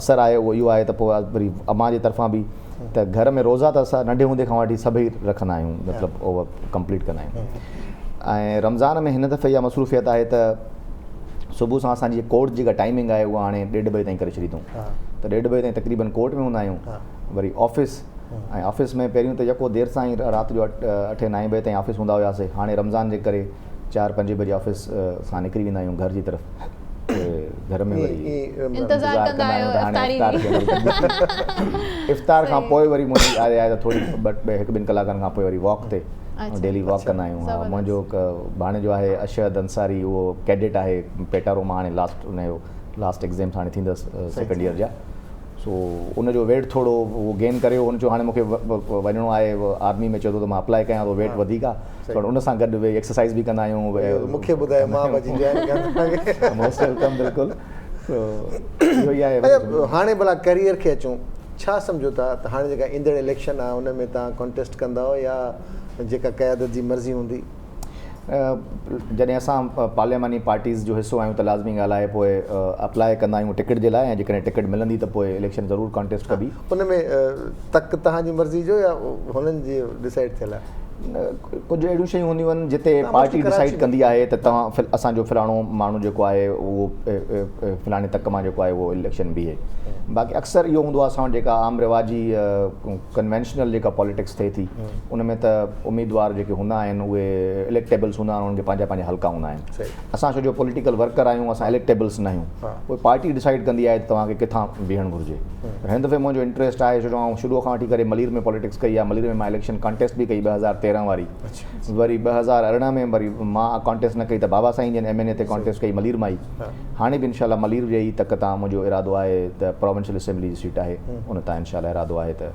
اثر آهي اهو اهو آهي ته پوء وري امان جي طرفان به ته گهر ۾ روزا ته اسان ننڍي هوندي کان وٺي سڀئي رکندا آهيون مطلب اهو ڪمپليٽ ڪندا آهيون ۽ رمضان ۾ هن دفعي اها مصروفيت آهي ته صبح سان اسان جي ڪورٽ جيڪا ٽائمنگ آهي اها هاڻي ڏيڍ بجي تائين ڪري ڇڏي اٿئون ته ڏيڍ بجي تائين تقريبن ڪورٽ ۾ هوندا آهيون وري آفيس ۽ آفيس ۾ پهريون ته يڪو دير سان ئي رات جو اٺين نائين بجي تائين آفيس هوندا هياسي هاڻي رمضان جي ڪري چار پنجين بجي آفيس سان نڪري ويندا آهيون گهر جي طرف گهر ۾ وري انتظار ڪندا آهيو افطاري جي افطار کان پوء وري منهنجي آهي آهي ته ٿوري ٻه هڪ ٻن ڪلاڪن کان پوء وري واڪ تي ڊيلي واڪ ڪندا آهيون ها منهنجو هڪ ڀاڻيجو آهي اشهد انصاري اهو ڪيڊٽ آهي پيٽارو مان هاڻي لاسٽ ان جو لاسٽ ايگزامس هاڻي ٿيندس سيڪنڊ ايئر جا سو ان جو ويٽ ٿورو اهو گين ڪري ويو هن چيو هاڻي مونکي وڃڻو آهي آرمي ۾ چئي ٿو ته مان اپلائي ڪيان ٿو ويٽ وڌيڪ آهي سو ان سان گڏ ويهي ايڪسرسائز به ڪندا آهيون مونکي ٻڌايو مان به اچي جوائن ڪيان توهان کي موسٽ welcome بلڪل سو اهو ئي آهي هاڻي ڀلا ڪريئر کي اچون ڇا سمجهو ٿا ته هاڻي جيڪا ايندڙ اليڪشن آهي ان ۾ توهان ڪانٽيسٽ ڪندؤ يا جيڪا قيادت جي مرضي هوندي جڏهن اسان پارلياماني پارٽيز جو حصو آهيون ته لازمي ڳالهه آهي پوء اپلاء ڪندا آهيون ٽڪيٽ جي لاء ۽ جيڪڏهن ٽڪيٽ ملندي ته پوء اليڪشن ضرور ڪانٽيسٽ ڪبي. ان ۾ تڪ توهان جي مرضي جو يا هنن جي ڊسائيڊ ٿيل آهي؟ ڪجهه اهڙيون شيون هونديون آهن جتي پارٽي ڊسائيڊ ڪندي آهي ته توهان اسان جو فلاڻو ماڻهو جيڪو آهي اهو فلاڻي تڪ مان جيڪو آهي اهو اليڪشن بيهي باقي اڪثر اهو هوندو آهي اسان وٽ جيڪا عام رواجي ڪنوينشنل جيڪا پاليٽڪس ٿئي ٿي ان ۾ ته اميدوار جيڪي هوندا آهن اهي اليڪٽيبلس هوندا آهن انهن کي پنهنجا پنهنجا حلقا هوندا آهن اسان ڇو جو پوليٽيڪل ورڪر آهيون اسان اليڪٽيبلس نه آهيون پوء پارٽي ڊسائيڊ ڪندي آهي ته توهان کي ڪٿان بيهڻ گهرجي پر هن دفعي منهنجو انٽريسٽ آهي ڇو جو آئون شروع کان وٺي ڪري ملير ۾ پاليٽڪس ڪئي آهي ملير ۾ مان اليڪشن ڪانٽيسٽ به ڪئي 2013 واري وري 2018 ۾ وري مان ڪانٽيسٽ نه ڪئي ته بابا سائين جن ايم اين اي تي ڪانٽيسٽ ڪئي ملير مان ئي هاڻي به انشاء الله ملير جي ئي تڪ تان منهنجو ارادو آهي ته پراونشل اسيمبلي جي سيٽ آهي ان تان انشاء الله ارادو آهي ته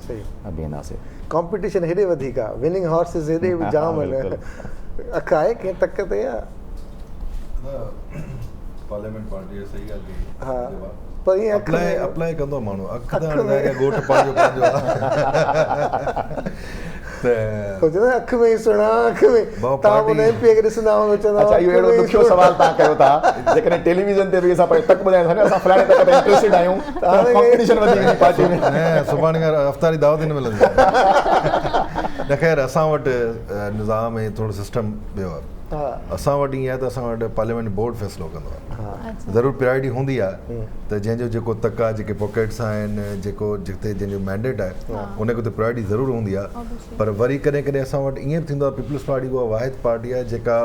بيهنداسين. ڪامپيٽيشن هيڏي وڌيڪ آهي وننگ هارسز هيڏي به جام آهن اک آهي ڪنهن تڪ تي يا نه پارليامينٽ پارٽي آهي صحيح ڳالهه ڪئي ها پر ائين اک اپلائي اپلائي ڪندو ماڻهو اک ته هاڻي ظاهر آهي ڳوٺ پنهنجو پنهنجو آهي ته هو چوندا اک ۾ ئي سهڻا اک ۾ توهان به ان ايم پي اي کي ڏسندا هوندو چوندا اڇا اهو اهڙو ڏکيو سوال توهان ڪيو ٿا جيڪڏهن ٽيليويزن تي به اسان پنهنجو تڪ ٻڌايون ٿا نه اسان فلاڻي تڪ تي انٽريسٽيڊ آهيون ته ڪامپيٽيشن وڌي ويندي پارٽي ۾ نه سڀاڻي کان افطاري دعوت ئي نه ملندي نه خير اسان وٽ نظام ۽ ٿورو سسٽم ٻيو آهي اسان وٽ ائين آهي ته اسان وٽ پارليامينٽ بورڊ فيصلو ڪندو آهي ضرور پرائرٽي هوندي آهي ته جنهن جو جيڪو تڪ آهي جيڪي پاڪيٽس آهن جيڪو جتي جنهن جو مينڊيٽ آهي ان کي اتي پرائرٽي ضرور هوندي آهي پر وري ڪڏهن ڪڏهن اسان وٽ ائين به ٿيندو آهي پيپلز پارٽي اها واحد پارٽي آهي جيڪا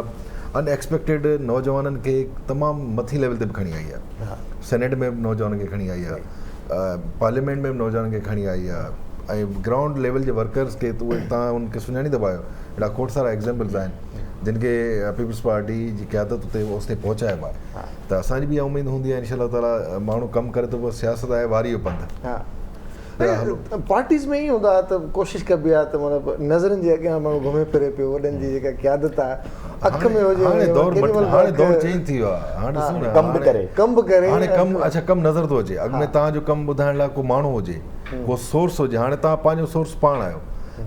ان ايڪسپيڪٽيڊ نوجوانن کي تمام مٿي ليول تي به کڻي آئي آهي سينيٽ ۾ به نوجوانن کي کڻي آئي آهي. پارليامينٽ ۾ به نوجوانن کي کڻي آئي آهي ۽ گرائونڊ ليول جي ورڪرز کي ته اهي توهان انهن کي سڃاڻيندا به آهيو اهڙا کوڙ سارا ايگزامپلز آهن جن کي پيپلز پارٽي جي قيادت اتي اوستائين پهچايو آهي ته اسان جي به اها اميد هوندي آهي انشاء الله تعالي ماڻهو ڪم ڪري ٿو پيو سياست آهي واري جو پنڌ. پارٽيز ۾ ائين هوندو آهي ته ڪوشش ڪبي آهي ته مطلب نظرن جي اڳيان ماڻهو گهمي ڦري پيو وڏن جي جيڪا قيادت آهي اک ۾ هجي هاڻي دور هاڻي دور چينج ٿي ويو آهي هاڻي ڏسو نه ڪم به ڪري ڪم به ڪري هاڻي ڪم اڇا ڪم نظر ٿو اچي اڳ ۾ توهان جو ڪم ٻڌائڻ لاء ڪو ماڻهو هجي ڪو سورس هجي هاڻي توهان پنهنجو سورس پاڻ آهيو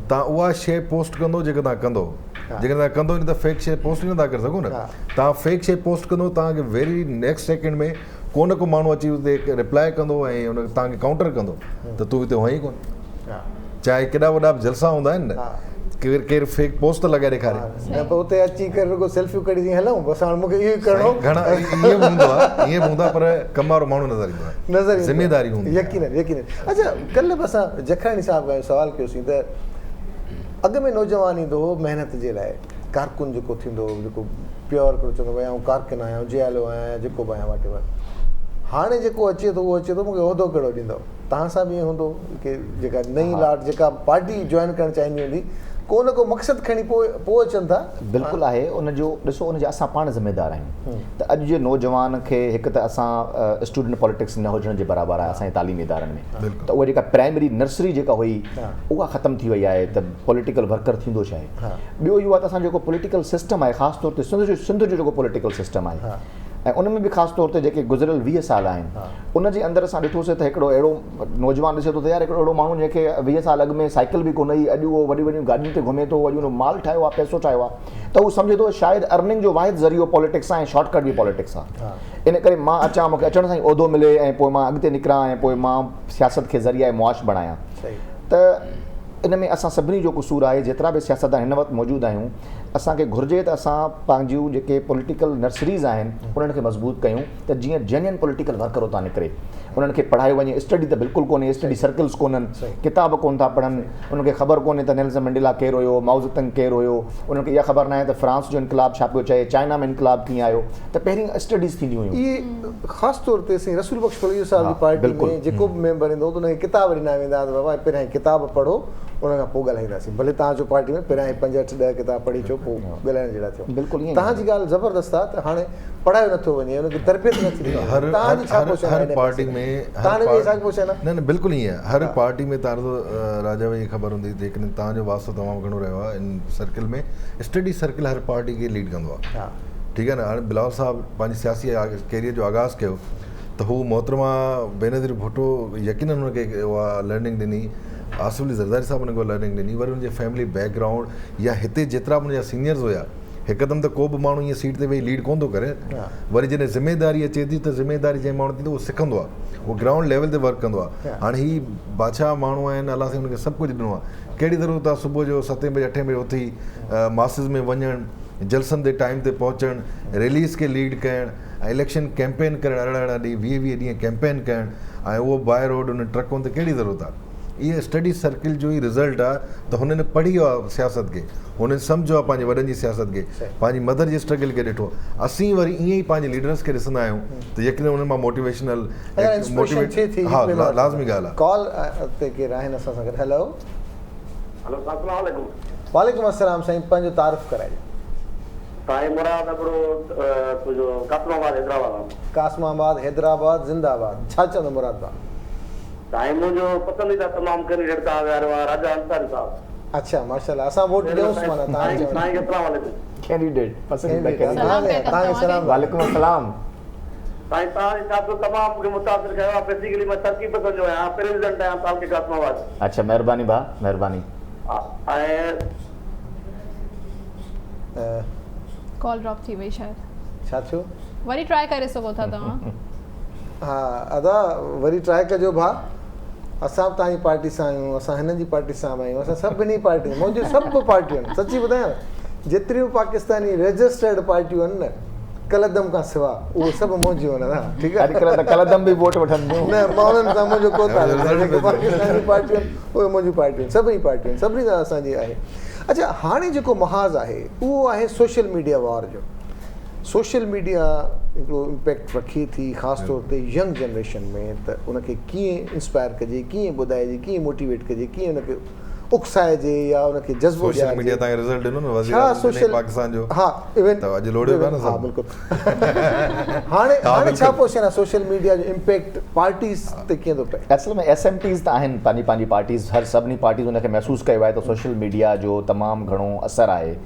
توهان اها شيء پوسٽ ڪندو جيڪا توهان ڪندو جيڪڏهن توهان ڪندو نه ته فيڪ شيء پوسٽ ئي نٿا ڪري سگهو نه توهان فيڪ شيء پوسٽ ڪندو توهان کي ويري نيڪسٽ سيڪنڊ ۾ ڪو نه ڪو ماڻهو اچي اتي رپلائي ڪندو ۽ ان توهان کي ڪائونٽر ڪندو ته تون هتي هئين ڪونه چاهي ڪيڏا وڏا به جلسا هوندا آهن نه ڪير ڪير فيڪ پوسٽ ٿو لڳائي ڏيکاري. نه پر اتي اچي ڪري رڳو سيلفيون ڪڍي جيئن هلون بس هاڻ مونکي اهو ئي ڪرڻو. گهڻا ائين به هوندو آهي ائين به هوندو آهي پر ڪم وارو ماڻهو نظر ايندو آهي نظر ايندو آهي ذميداري هوندي آهي يقينن يقينن اڇا ڪلهه به اسان جکراڻي صاحب کان اهو سوال ڪيوسين ته اڳ ۾ نوجوان ايندو هو محنت جي لاء ڪارڪن جيڪو ٿيندو هو جيڪو پيور هڪڙو چوندو ڀئي آئون ڪارڪن آهيان جيالو آهيان يا جيڪو به آهيان واٽ ايور هاڻي جيڪو اچي ٿو اهو اچي ٿو مونکي عهدو ڪهڙو ڏيندو توهان سان به ائين هوندو ڪي جيڪا نئين لاٽ جيڪا پارٽي جوائن ڪرڻ چاهيندي هوندي ڪو نه ڪو مقصد کڻي پوء پوء اچن ٿا. بلڪل آهي ان جو ڏسو ان جا اسان پاڻ ذميدار آهيون ته اڄ جي نوجوان کي هڪ ته اسان اسٽوڊنٽ پاليٽڪس نه هجڻ جي برابر آهي اسان جي تعليمي ادارن ۾ ته اها جيڪا پرائمري نرسري جيڪا هئي اها ختم ٿي وئي آهي ته پوليٽيڪل ورڪر ٿيندو ڇا آهي ٻيو اهو آهي ته اسان جو جيڪو پوليٽيڪل سسٽم آهي خاص طور تي سنڌ جو سنڌ جو جيڪو پوليٽيڪل سسٽم آهي ۽ ان ۾ به خاص طور تي جيڪي گذريل 20 سال آهن ان جي اندر اسان ڏٺوسي ته هڪڙو اهڙو نوجوان ڏسي ٿو ته يار هڪڙو اهڙو ماڻهو جنهن کي 20 سال اڳ ۾ سائيڪل به ڪونه هئي اڄ اهو وڏيون وڏيون گاڏين تي گهمي ٿو اڄ ان مال ٺاهيو آهي پئسو ٺاهيو آهي ته هو سمجهي ٿو شايد ارننگ جو واحد ذريعو پوليٽڪس آهي ۽ شارٽ ڪٽ به پوليٽڪس آهي ان ڪري مان اچان مونکي اچڻ سان ئي عهدو ملي ۽ پوء مان اڳتي نڪران ۽ پوء مان سياست کي ذريعه معاش بڻايان ته ان ۾ اسان سڀني جو قصور آهي جيترا به سياستدان هن وقت موجود آهيون اسان کي گهرجي ته اسان پنهنجيون جيڪي پوليٽيڪل نرسريز آهن انهن کي مضبوط ڪيون ته جيئن جينين پوليٽيڪل ورڪر اتان نڪري انهن کي پڙهايو وڃي اسٽڊي ته بلڪل ڪونهي اسٽڊي سرڪلز ڪونهن ڪتاب ڪون ٿا پڙهن انهن کي خبر ڪونهي ته نيلسن منڊيلا ڪير هيو مائوزتنگ ڪير هيو انهن کي اها خبر ناهي ته فرانس جو انقلاب ڇا پيو چئي چائنا ۾ انقلاب ڪيئن آيو ته پهرين اسٽڊيز ٿينديون هيون. اهي خاص طور تي سائين رسول بخش پليجو صاحب جي پارٽي ۾ جيڪو به ميمبر ايندو هو ته ان کي ڪتاب ڏنا ويندا هئا ته بابا پهريان هي ڪتاب پڙهو ان کان پوء ڳالهائينداسين ڀلي توهان اچو پارٽي ۾ پهريان هي پنج اٺ ڏهه ڪتاب پڙهي اچو پوء ڳالهائڻ جهڙا ٿيو. بلڪل ائين ئي توهان جي ڳالهه زبردست آهي ته هاڻي پڙهايو نٿو وڃي ان کي تربيت نٿي ڏني وڃي توهان جي ڇا پوزيشن آهي هر پارٽي ۾ توهان جي به ساڳي پوزيشن آهي نه نه بلڪل ائين آهي هر پارٽي ۾ توهان راجا ڀائي کي خبر هوندي جيڪڏهن توهان جو واسطو تمام گهڻو رهيو آهي ان سرڪل ۾ اسٽڊي سرڪل هر پارٽي کي ليڊ ڪندو آهي ٺيڪ آهي نه هاڻي بلاول صاحب پنهنجي سياسي ڪيريئر جو آغاز ڪيو ته هو محترمه بينظير ڀٽو يقينن هن کي اها لرننگ ڏني آصف علي زرداري صاحب هن کي اها لرننگ ڏني وري هن جي فيملي بيڪ گرائونڊ يا هتي جيترا به هن جا سينيئرز هيا هڪدم ته ڪو به ماڻهو ائين سيٽ تي ويهي ليڊ ڪونه ٿو ڪري وري جڏهن ذميداري اچي ٿي ته ذميداري جنهن ماڻهو ٿيندو اهو سکندو آهي اهو گرائونڊ ليول تي ورڪ ڪندو آهي هاڻي هي بادشاهه ماڻهو آهن الله سائين هن کي سڀ ڪجهه ڏنو آهي ڪهڙي ضرورت آهي صبح جو ستين بجي اٺين بجي اٿي ماسز ۾ وڃڻ جلسن تي ٽائيم تي پهچڻ، ريليز کي ليڊ ڪرڻ ۽ اليڪشن ڪيمپين ڪرڻ 18 18 ڏينهن 20 20 ڏينهن ڪيمپين ڪرڻ ۽ اهو باء روڊ انهن ٽرڪن تي ڪهڙي ضرورت آهي؟ اهي اسٽڊي سرڪل جو ئي رزلٽ آهي ته هنن پڙهي آهي سياست کي هنن سمجهيو آهي پنهنجي وڏن جي سياست کي پنهنجي مدر جي اسٽرگل کي ڏٺو اسين وري ائين ئي پنهنجي ليڊرس کي ڏسندا آهيون ته يقينن انهن مان موٽيويشنل موٽيويٽ ها لازمي ڳالهه آهي. ڪال تي ڪير آهن اسان سان گڏ هيلو. هلو سائين اسلام عليڪم. وعليڪم السلام سائين پنهنجو تعارف ڪرائجو. سائين مراد ابڙو تنهنجو قاسم آباد حيدرآباد مان. قاسم آباد حيدرآباد زنده آباد ڇا چوندو مراد ڀاء. سائين منهنجو پسنديده تمام ڪينڊيڊيٽ توهان ويهاريو آهي راجا انصاري صاحب. اڇا ماشاءالله اسان ووٽ ڏيونس معنيٰ توهان چوڻ. سائين کي اسلام عليڪم. ڪينڊيڊيٽ پسنديده ڪينڊيڊيٽ. توهان کي سلام. وعليڪم السلام. سائين توهان جي سياست تمام مونکي متاثر ڪيو آهي بيسيڪلي مان ترقي پسند جو آهيان پريزيڊنٽ آهيان تعلقي قاسم آباد. اڇا مهرباني ڀاء مهرباني. ۽ ڪال ڊراپ ٿي وئي شايد. ڇا ٿيو؟ وري ٽرائي ڪري سگهو ٿا توهان. ها ادا وري ٽرائي ڪجو ڀاء اسان به توهان جي پارٽي سان آهيون اسان هنن جي پارٽي سان به آهيون اسان سڀني پارٽين منهنجون سڀ پارٽيون آهن سچي ٻڌايان جيتريون پاڪستاني رجسٽرڊ پارٽيون آهن نه ڪلعدم کان سوا اهي سڀ منهنجيون آهن ادا ٺيڪ آهي. اڄڪلهه ته ڪلعدم به ووٽ وٺن ٿيون. نه مان انهن سان منهنجو ڪو تعلق ناهي جيڪي پاڪستاني پارٽيون آهن اهي منهنجون پارٽيون آهن سڀئي پارٽيون آهن سڀني سان اسان جي آهي اڇا هاڻي جيڪو محاذ آهي اهو آهي سوشل ميڊيا وار جو. سوشل ميڊيا هڪڙو امپيڪٽ رکي ٿي خاص طور تي ينگ جنريشن ۾ ته ان کي ڪيئن انسپائر ڪجي ڪيئن ٻڌائجي ڪيئن موٽيويٽ ڪجي ڪيئن ان کي اڪسائجي يا ان کي جذبو سوشل ميڊيا ڏيارجي تان رزلٽ ڏنو نه وزير ڇا اعظم ڏني سوشل پاڪستان جو ها ايون ته اڄ لوڙيو پيا نه ها سڀ بلڪل هاڻي ها هاڻي ڇا بلڪل پوزيشن آهي سوشل ميڊيا جو امپيڪٽ پارٽيز تي ڪيئن ٿو پئي؟ اصل ۾ ايس ايم ٽيز ته آهن پنهنجي پنهنجي پارٽيز هر سڀني پارٽيز ان کي محسوس ڪيو آهي ته سوشل ميڊيا جو تمام گهڻو اثر آهي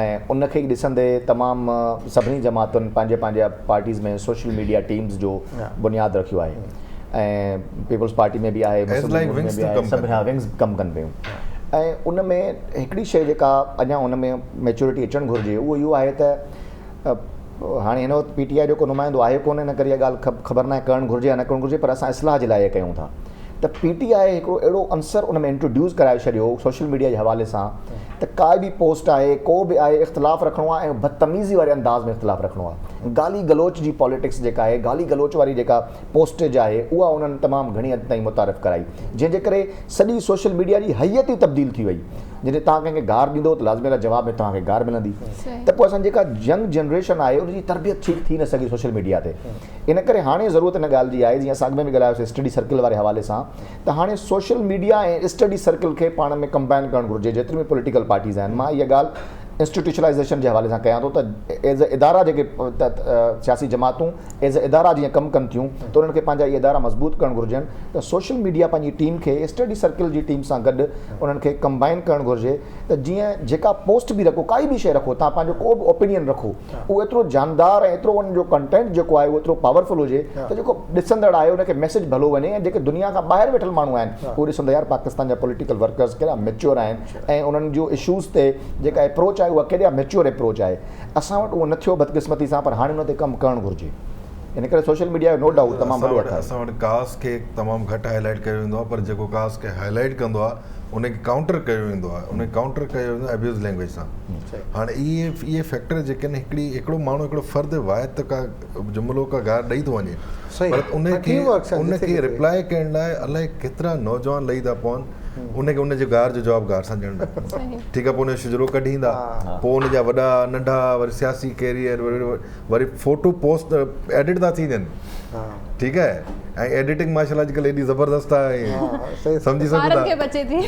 ۽ ان کي ئي ڏسندي تمام سڀني جماعتن پنهنجي پنهنجي پارٽيز ۾ سوشل ميڊيا ٽيمز جو بنياد رکيو آهي ۽ پيپلز پارٽي ۾ به آهي مسلم ليگ ۾ به آهي سڀ ها ونگز ڪم ڪن پيون ۽ ان ۾ هڪڙي شيء جيڪا اڃا ان ۾ ميچورٽي اچڻ گهرجي اهو اهو آهي ته هاڻي هن وقت پي ٽي آء جو ڪو نمائندو آهي ڪونه ان ڪري اها ڳالهه خبر ناهي ڪرڻ گهرجي يا نه ڪرڻ گهرجي پر اسان اصلاح جي لاء اهي ڪيون ٿا ته پي ٽي آء هڪڙو اهڙو عنصر ان ۾ انٽروڊيوس ڪرائي ڇڏيو سوشل ميڊيا جي حوالي سان ته ڪائي به پوسٽ آهي ڪو به آهي اختلاف رکڻو آهي ۽ بدتميزي واري انداز ۾ اختلاف رکڻو آهي گالي گلوچ جي پاليٽڪس جيڪا آهي گالي گلوچ واري جيڪا پوسٽيج آهي اها انهن تمام گهڻي حد تائين متعارف ڪرائي جنهن جي ڪري سڄي سوشل ميڊيا جي هيئت ئي تبديل ٿي وئي جڏهن توهان ڪنهن کي گار ڏيندو ته لازمي ڳالهه جواب ۾ توهان کي گار ملندي ته پوء اسان جي جيڪا ينگ جنريشن آهي ان جي تربيت ٺيڪ ٿي نه سگهي سوشل ميڊيا تي ان ڪري هاڻي ضرورت ان ڳالهه جي آهي جيئن اسان اڳ ۾ به ڳالهايوسين اسٽڊي سرڪل واري حوالي سان ته هاڻي سوشل ميڊيا ۽ اسٽڊي سرڪل کي پاڻ ۾ ڪمبائن ڪرڻ گهرجي جيتريون به پوليٽيڪل پارٽيز آهن مان اها ڳالهه انسٽيٽيوشنلائيزيشن جي حوالي سان ڪيان ٿو ته ايز اي ادارا جيڪي سياسي جماعتون ايز اي ادارا جيئن ڪم ڪن ٿيون ته انهن کي پنهنجا اهي ادارا مضبوط ڪرڻ گهرجن ته سوشل ميڊيا پنهنجي ٽيم کي اسٽڊي سرڪل جي ٽيم سان گڏ انهن کي ڪمبائن ڪرڻ گهرجي ته جيئن جيڪا پوسٽ به رکو ڪائي به شيء رکو توهان پنهنجو ڪو به اوپينين رکو اهو ايترو جاندار ۽ ايترو ان جو ڪنٽينٽ جيڪو آهي اهو ايترو پاورفل هجي ته جيڪو ڏسندڙ آهي ان کي ميسيج ڀلو وڃي ۽ جيڪي دنيا کان ٻاهر ويٺل ماڻهو آهن اهي ڏسن ته يار پاڪستان جا پوليٽيڪل ورڪرز ڪيڏا ميچوئر آهن ۽ انهن جو اشوز تي جيڪا اپروچ آهي اها ڪيڏا ميچوئر اپروچ آهي اسان وٽ اهو نه ٿيو بدقسمتي سان پر هاڻي ان تي ڪم ڪرڻ گهرجي ان ڪري سوشل ميڊيا جو نو ڊائوٽ تمام وڏو هٿ آهي. اسان وٽ ڪاز کي تمام گهٽ هائي لائيٽ ڪيو ويندو آهي پر جيڪو ڪاز کي هائي لائيٽ ڪندو آهي ان کي ڪائونٽر ڪيو ويندو آهي ان کي ڪائونٽر ڪيو ويندو آهي ابيوز لينگويج سان هاڻي اهي اهي فيڪٽر جيڪي آهن هڪڙي هڪڙو ماڻهو هڪڙو فرد واحد ته ڪا جملو ڪا گار ڏئي ٿو وڃي پر ان کي ان کي رپلائي ڪرڻ لاء الائي ڪيترا نوجوان لهي ٿا پون ان کي ان جي گار جو جواب گار سان ڏيڻ لاء ٺيڪ آهي پوء ان جو شجرو ڪڍي ايندا پوء ان جا وڏا ننڍا وري سياسي ڪيريئر وري فوٽو پوسٽ ايڊٽ ٿا ٿي وڃن ٺيڪ آهي ۽ ايڊيٽنگ ماشاء الله اڄڪلهه ايڏي زبردست آهي سمجهي سگهو ٿا کي بچي ٿي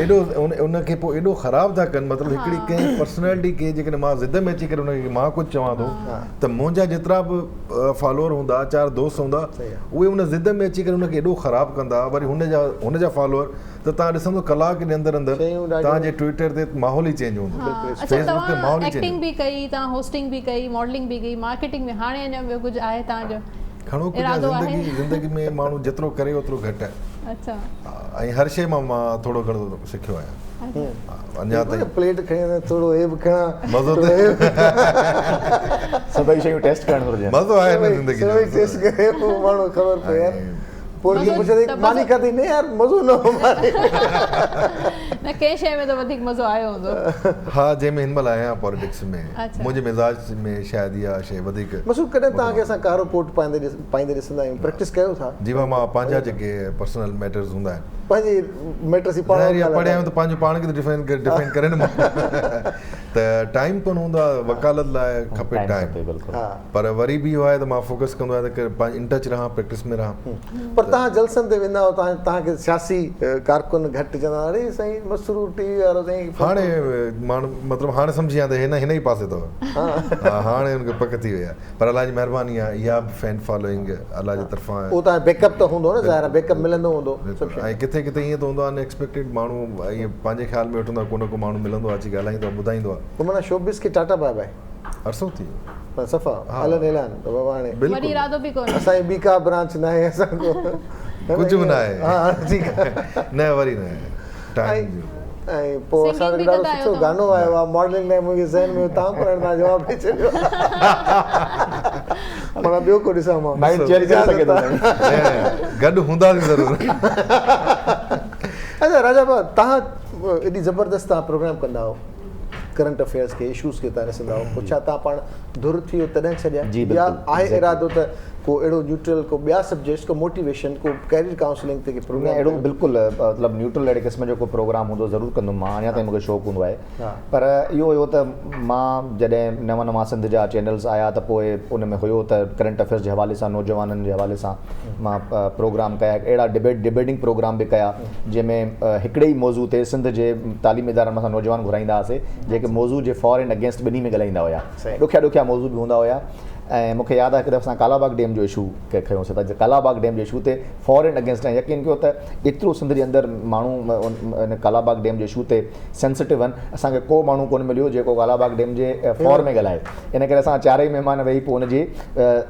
ايڏو ان کي پوء ايڏو خراب ٿا ڪن مطلب هڪڙي ڪنهن پرسنالٽي کي جيڪڏهن مان ضد ۾ اچي ڪري ان کي مان ڪجهه چوان ٿو ته منهنجا جيترا به فالوور هوندا چار دوست هوندا اهي ان ضد ۾ اچي ڪري ان کي ايڏو خراب ڪندا وري هن جا هن جا فالوور ته توهان ڏسندو ڪلاڪ جي اندر اندر توهان جي ٽوئيٽر تي ماحول ئي چينج هوندو اڇا توهان ايڪٽنگ به ڪئي توهان هوسٽنگ به ڪئي ماڊلنگ به ڪئي مارڪيٽنگ به هاڻي اڃا ٻيو ڪجهه آهي توهان جو گهڻو ڪجهه زندگي زندگي ۾ ماڻهو جيترو ڪري اوترو گهٽ آهي اڇا ۽ هر شيء مان مان ٿورو گهڻو سکيو آهيان اڃا تائين پليٽ کڻي ٿورو هي به کڻان مزو ته سڀئي شيون ٽيسٽ ڪرڻ گهرجن مزو آهي نه زندگي سڀئي ٽيسٽ ڪري پوء ماڻهو خبر پئي يار پوء وري پڇندي ماني کاڌي نه يار مزو نه هو ماني نه ڪنهن شيء ۾ ته وڌيڪ مزو آيو هوندو. ها جنهن ۾ هن مهل آهيان پاليٽڪس ۾ منهنجي مزاج ۾ شايد اها شيء وڌيڪ. مسعود ڪڏهن توهان کي اسان ڪارو ڪوٽ پائيندي پائيندي ڏسندا آهيون پريڪٽس ڪيو ٿا؟ جي ها مان پنهنجا جيڪي پرسنل ميٽرز هوندا آهن. پنهنجي ميٽرس ئي پاڻ ظاهر پڙهيا آهيون ته پنهنجو پاڻ کي ته ڊفائن ڊفينڊ ڪري نه ته ٽائيم ڪونه هوندو آهي وڪالت لاء کپي ٽائيم پر وري به اهو آهي ته مان فوڪس ڪندو آهيان ته پنهنجي ان ٽچ رهان پريڪٽس ۾ رهان. پر توهان جلسن تي ويندا آهيو توهان توهان کي سياسي ڪارڪن گهٽ چوندا اڙي سائين مسرور ٽي وي وارو سائين هاڻي ماڻهو مطلب هاڻي سمجهي ويا ته هن هن ئي پاسي اٿو ها هاڻي هن کي پڪ ٿي وئي آهي پر الله جي مهرباني آهي اها به فين فالوئنگ الله جي طرفان اهو توهان بيڪ اپ ته هوندو نه ظاهر آهي بيڪ اپ ملندو هوندو سڀ شيء ۽ ڪٿي ڪٿي ائين ته هوندو آهي ان ايڪسپيڪٽيڊ ماڻهو ائين پنهنجي خيال ۾ ويٺو هوندو آهي ڪو نه ڪو ماڻهو ملندو آهي اچي ڳالهائيندو آهي ٻڌائيندو آهي. پوء معنيٰ شوبز کي ٽاٽا باء باء. عرصو ٿي ويو. پر صفا الن اعلان ته بابا هاڻي وري ارادو به ڪونهي. اسان جي ٻي ڪا برانچ ناهي اسان ڪو ڪجهه به ناهي ها هاڻي ٺيڪ آهي نه وري نه ٽائيم جو ۽ پوء اسان وٽ ڏاڍو سٺو گانو آيو آهي ماڊلنگ لاء منهنجي ذهن ۾ تان پر هاڻي توهان جواب ڏئي ڇڏيو معنيٰ ٻيو ڪو ڏسان مان مائنڊ چينج ڪري سگهي ٿو گڏ هونداسين ضرور. اڇا راجا بابا توهان ايڏي زبردست توهان پروگرام ڪندا آهيو ڪرنٽ افيئرس کي اشوز کي تان ڏسندا آهيو پوء ڇا تان پاڻ ڌر ٿي ويو تڏهن ڇڏيا جي يا بلڪل آهي ارادو ته ڪو اهڙو نيوٽرل ڪو ٻيا سبجيڪٽس ڪو موٽيويشن ڪو ڪيريئر ڪائونسلنگ تي ڪي نه پروگرام اهڙو ڪيو. بلڪل مطلب نيوٽرل اهڙي قسم جو ڪو پروگرام هوندو ضرور ڪندم مان اڃا تائين مونکي شوق هوندو آهي پر اهو هيو ته مان جڏهن نوان نوان سنڌ جا چينلز آيا ته پوء ان ۾ هيو ته ڪرنٽ افيئرس جي حوالي سان نوجوانن جي حوالي سان مان پروگرام ڪيا اهڙا ڊبيٽ ڊبيٽنگ پروگرام به ڪيا جنهن ۾ هڪڙي ئي موضوع تي سنڌ جي تعليمي ادارن مان اسان نوجوان گهرائيندا هئاسي جيڪي موضوع جي فار اينڊ اگينسٽ ٻنهي ۾ ڳالهائيندا هيا ڏکيا ڏکيا موضوع به هوندا هيا ۽ مون کي ياد آهي هڪ دفعي اسان ڪالا باغ ڊيم جو اشو کنيوسي ته ڪالا باغ ڊيم جي اشو تي فار اينڊ اگينسٽ ۽ يقين ڪيو ته ايترو سنڌ جي اندر ماڻهو ان ڪالا باغ ڊيم جي اشو تي سينسٽو آهن اسان کي ڪو ماڻهو ڪونه مليو جيڪو ڪالا باغ ڊيم جي فار ۾ ڳالهائي ان ڪري اسان چارئي مهمان ويهي پوء ان جي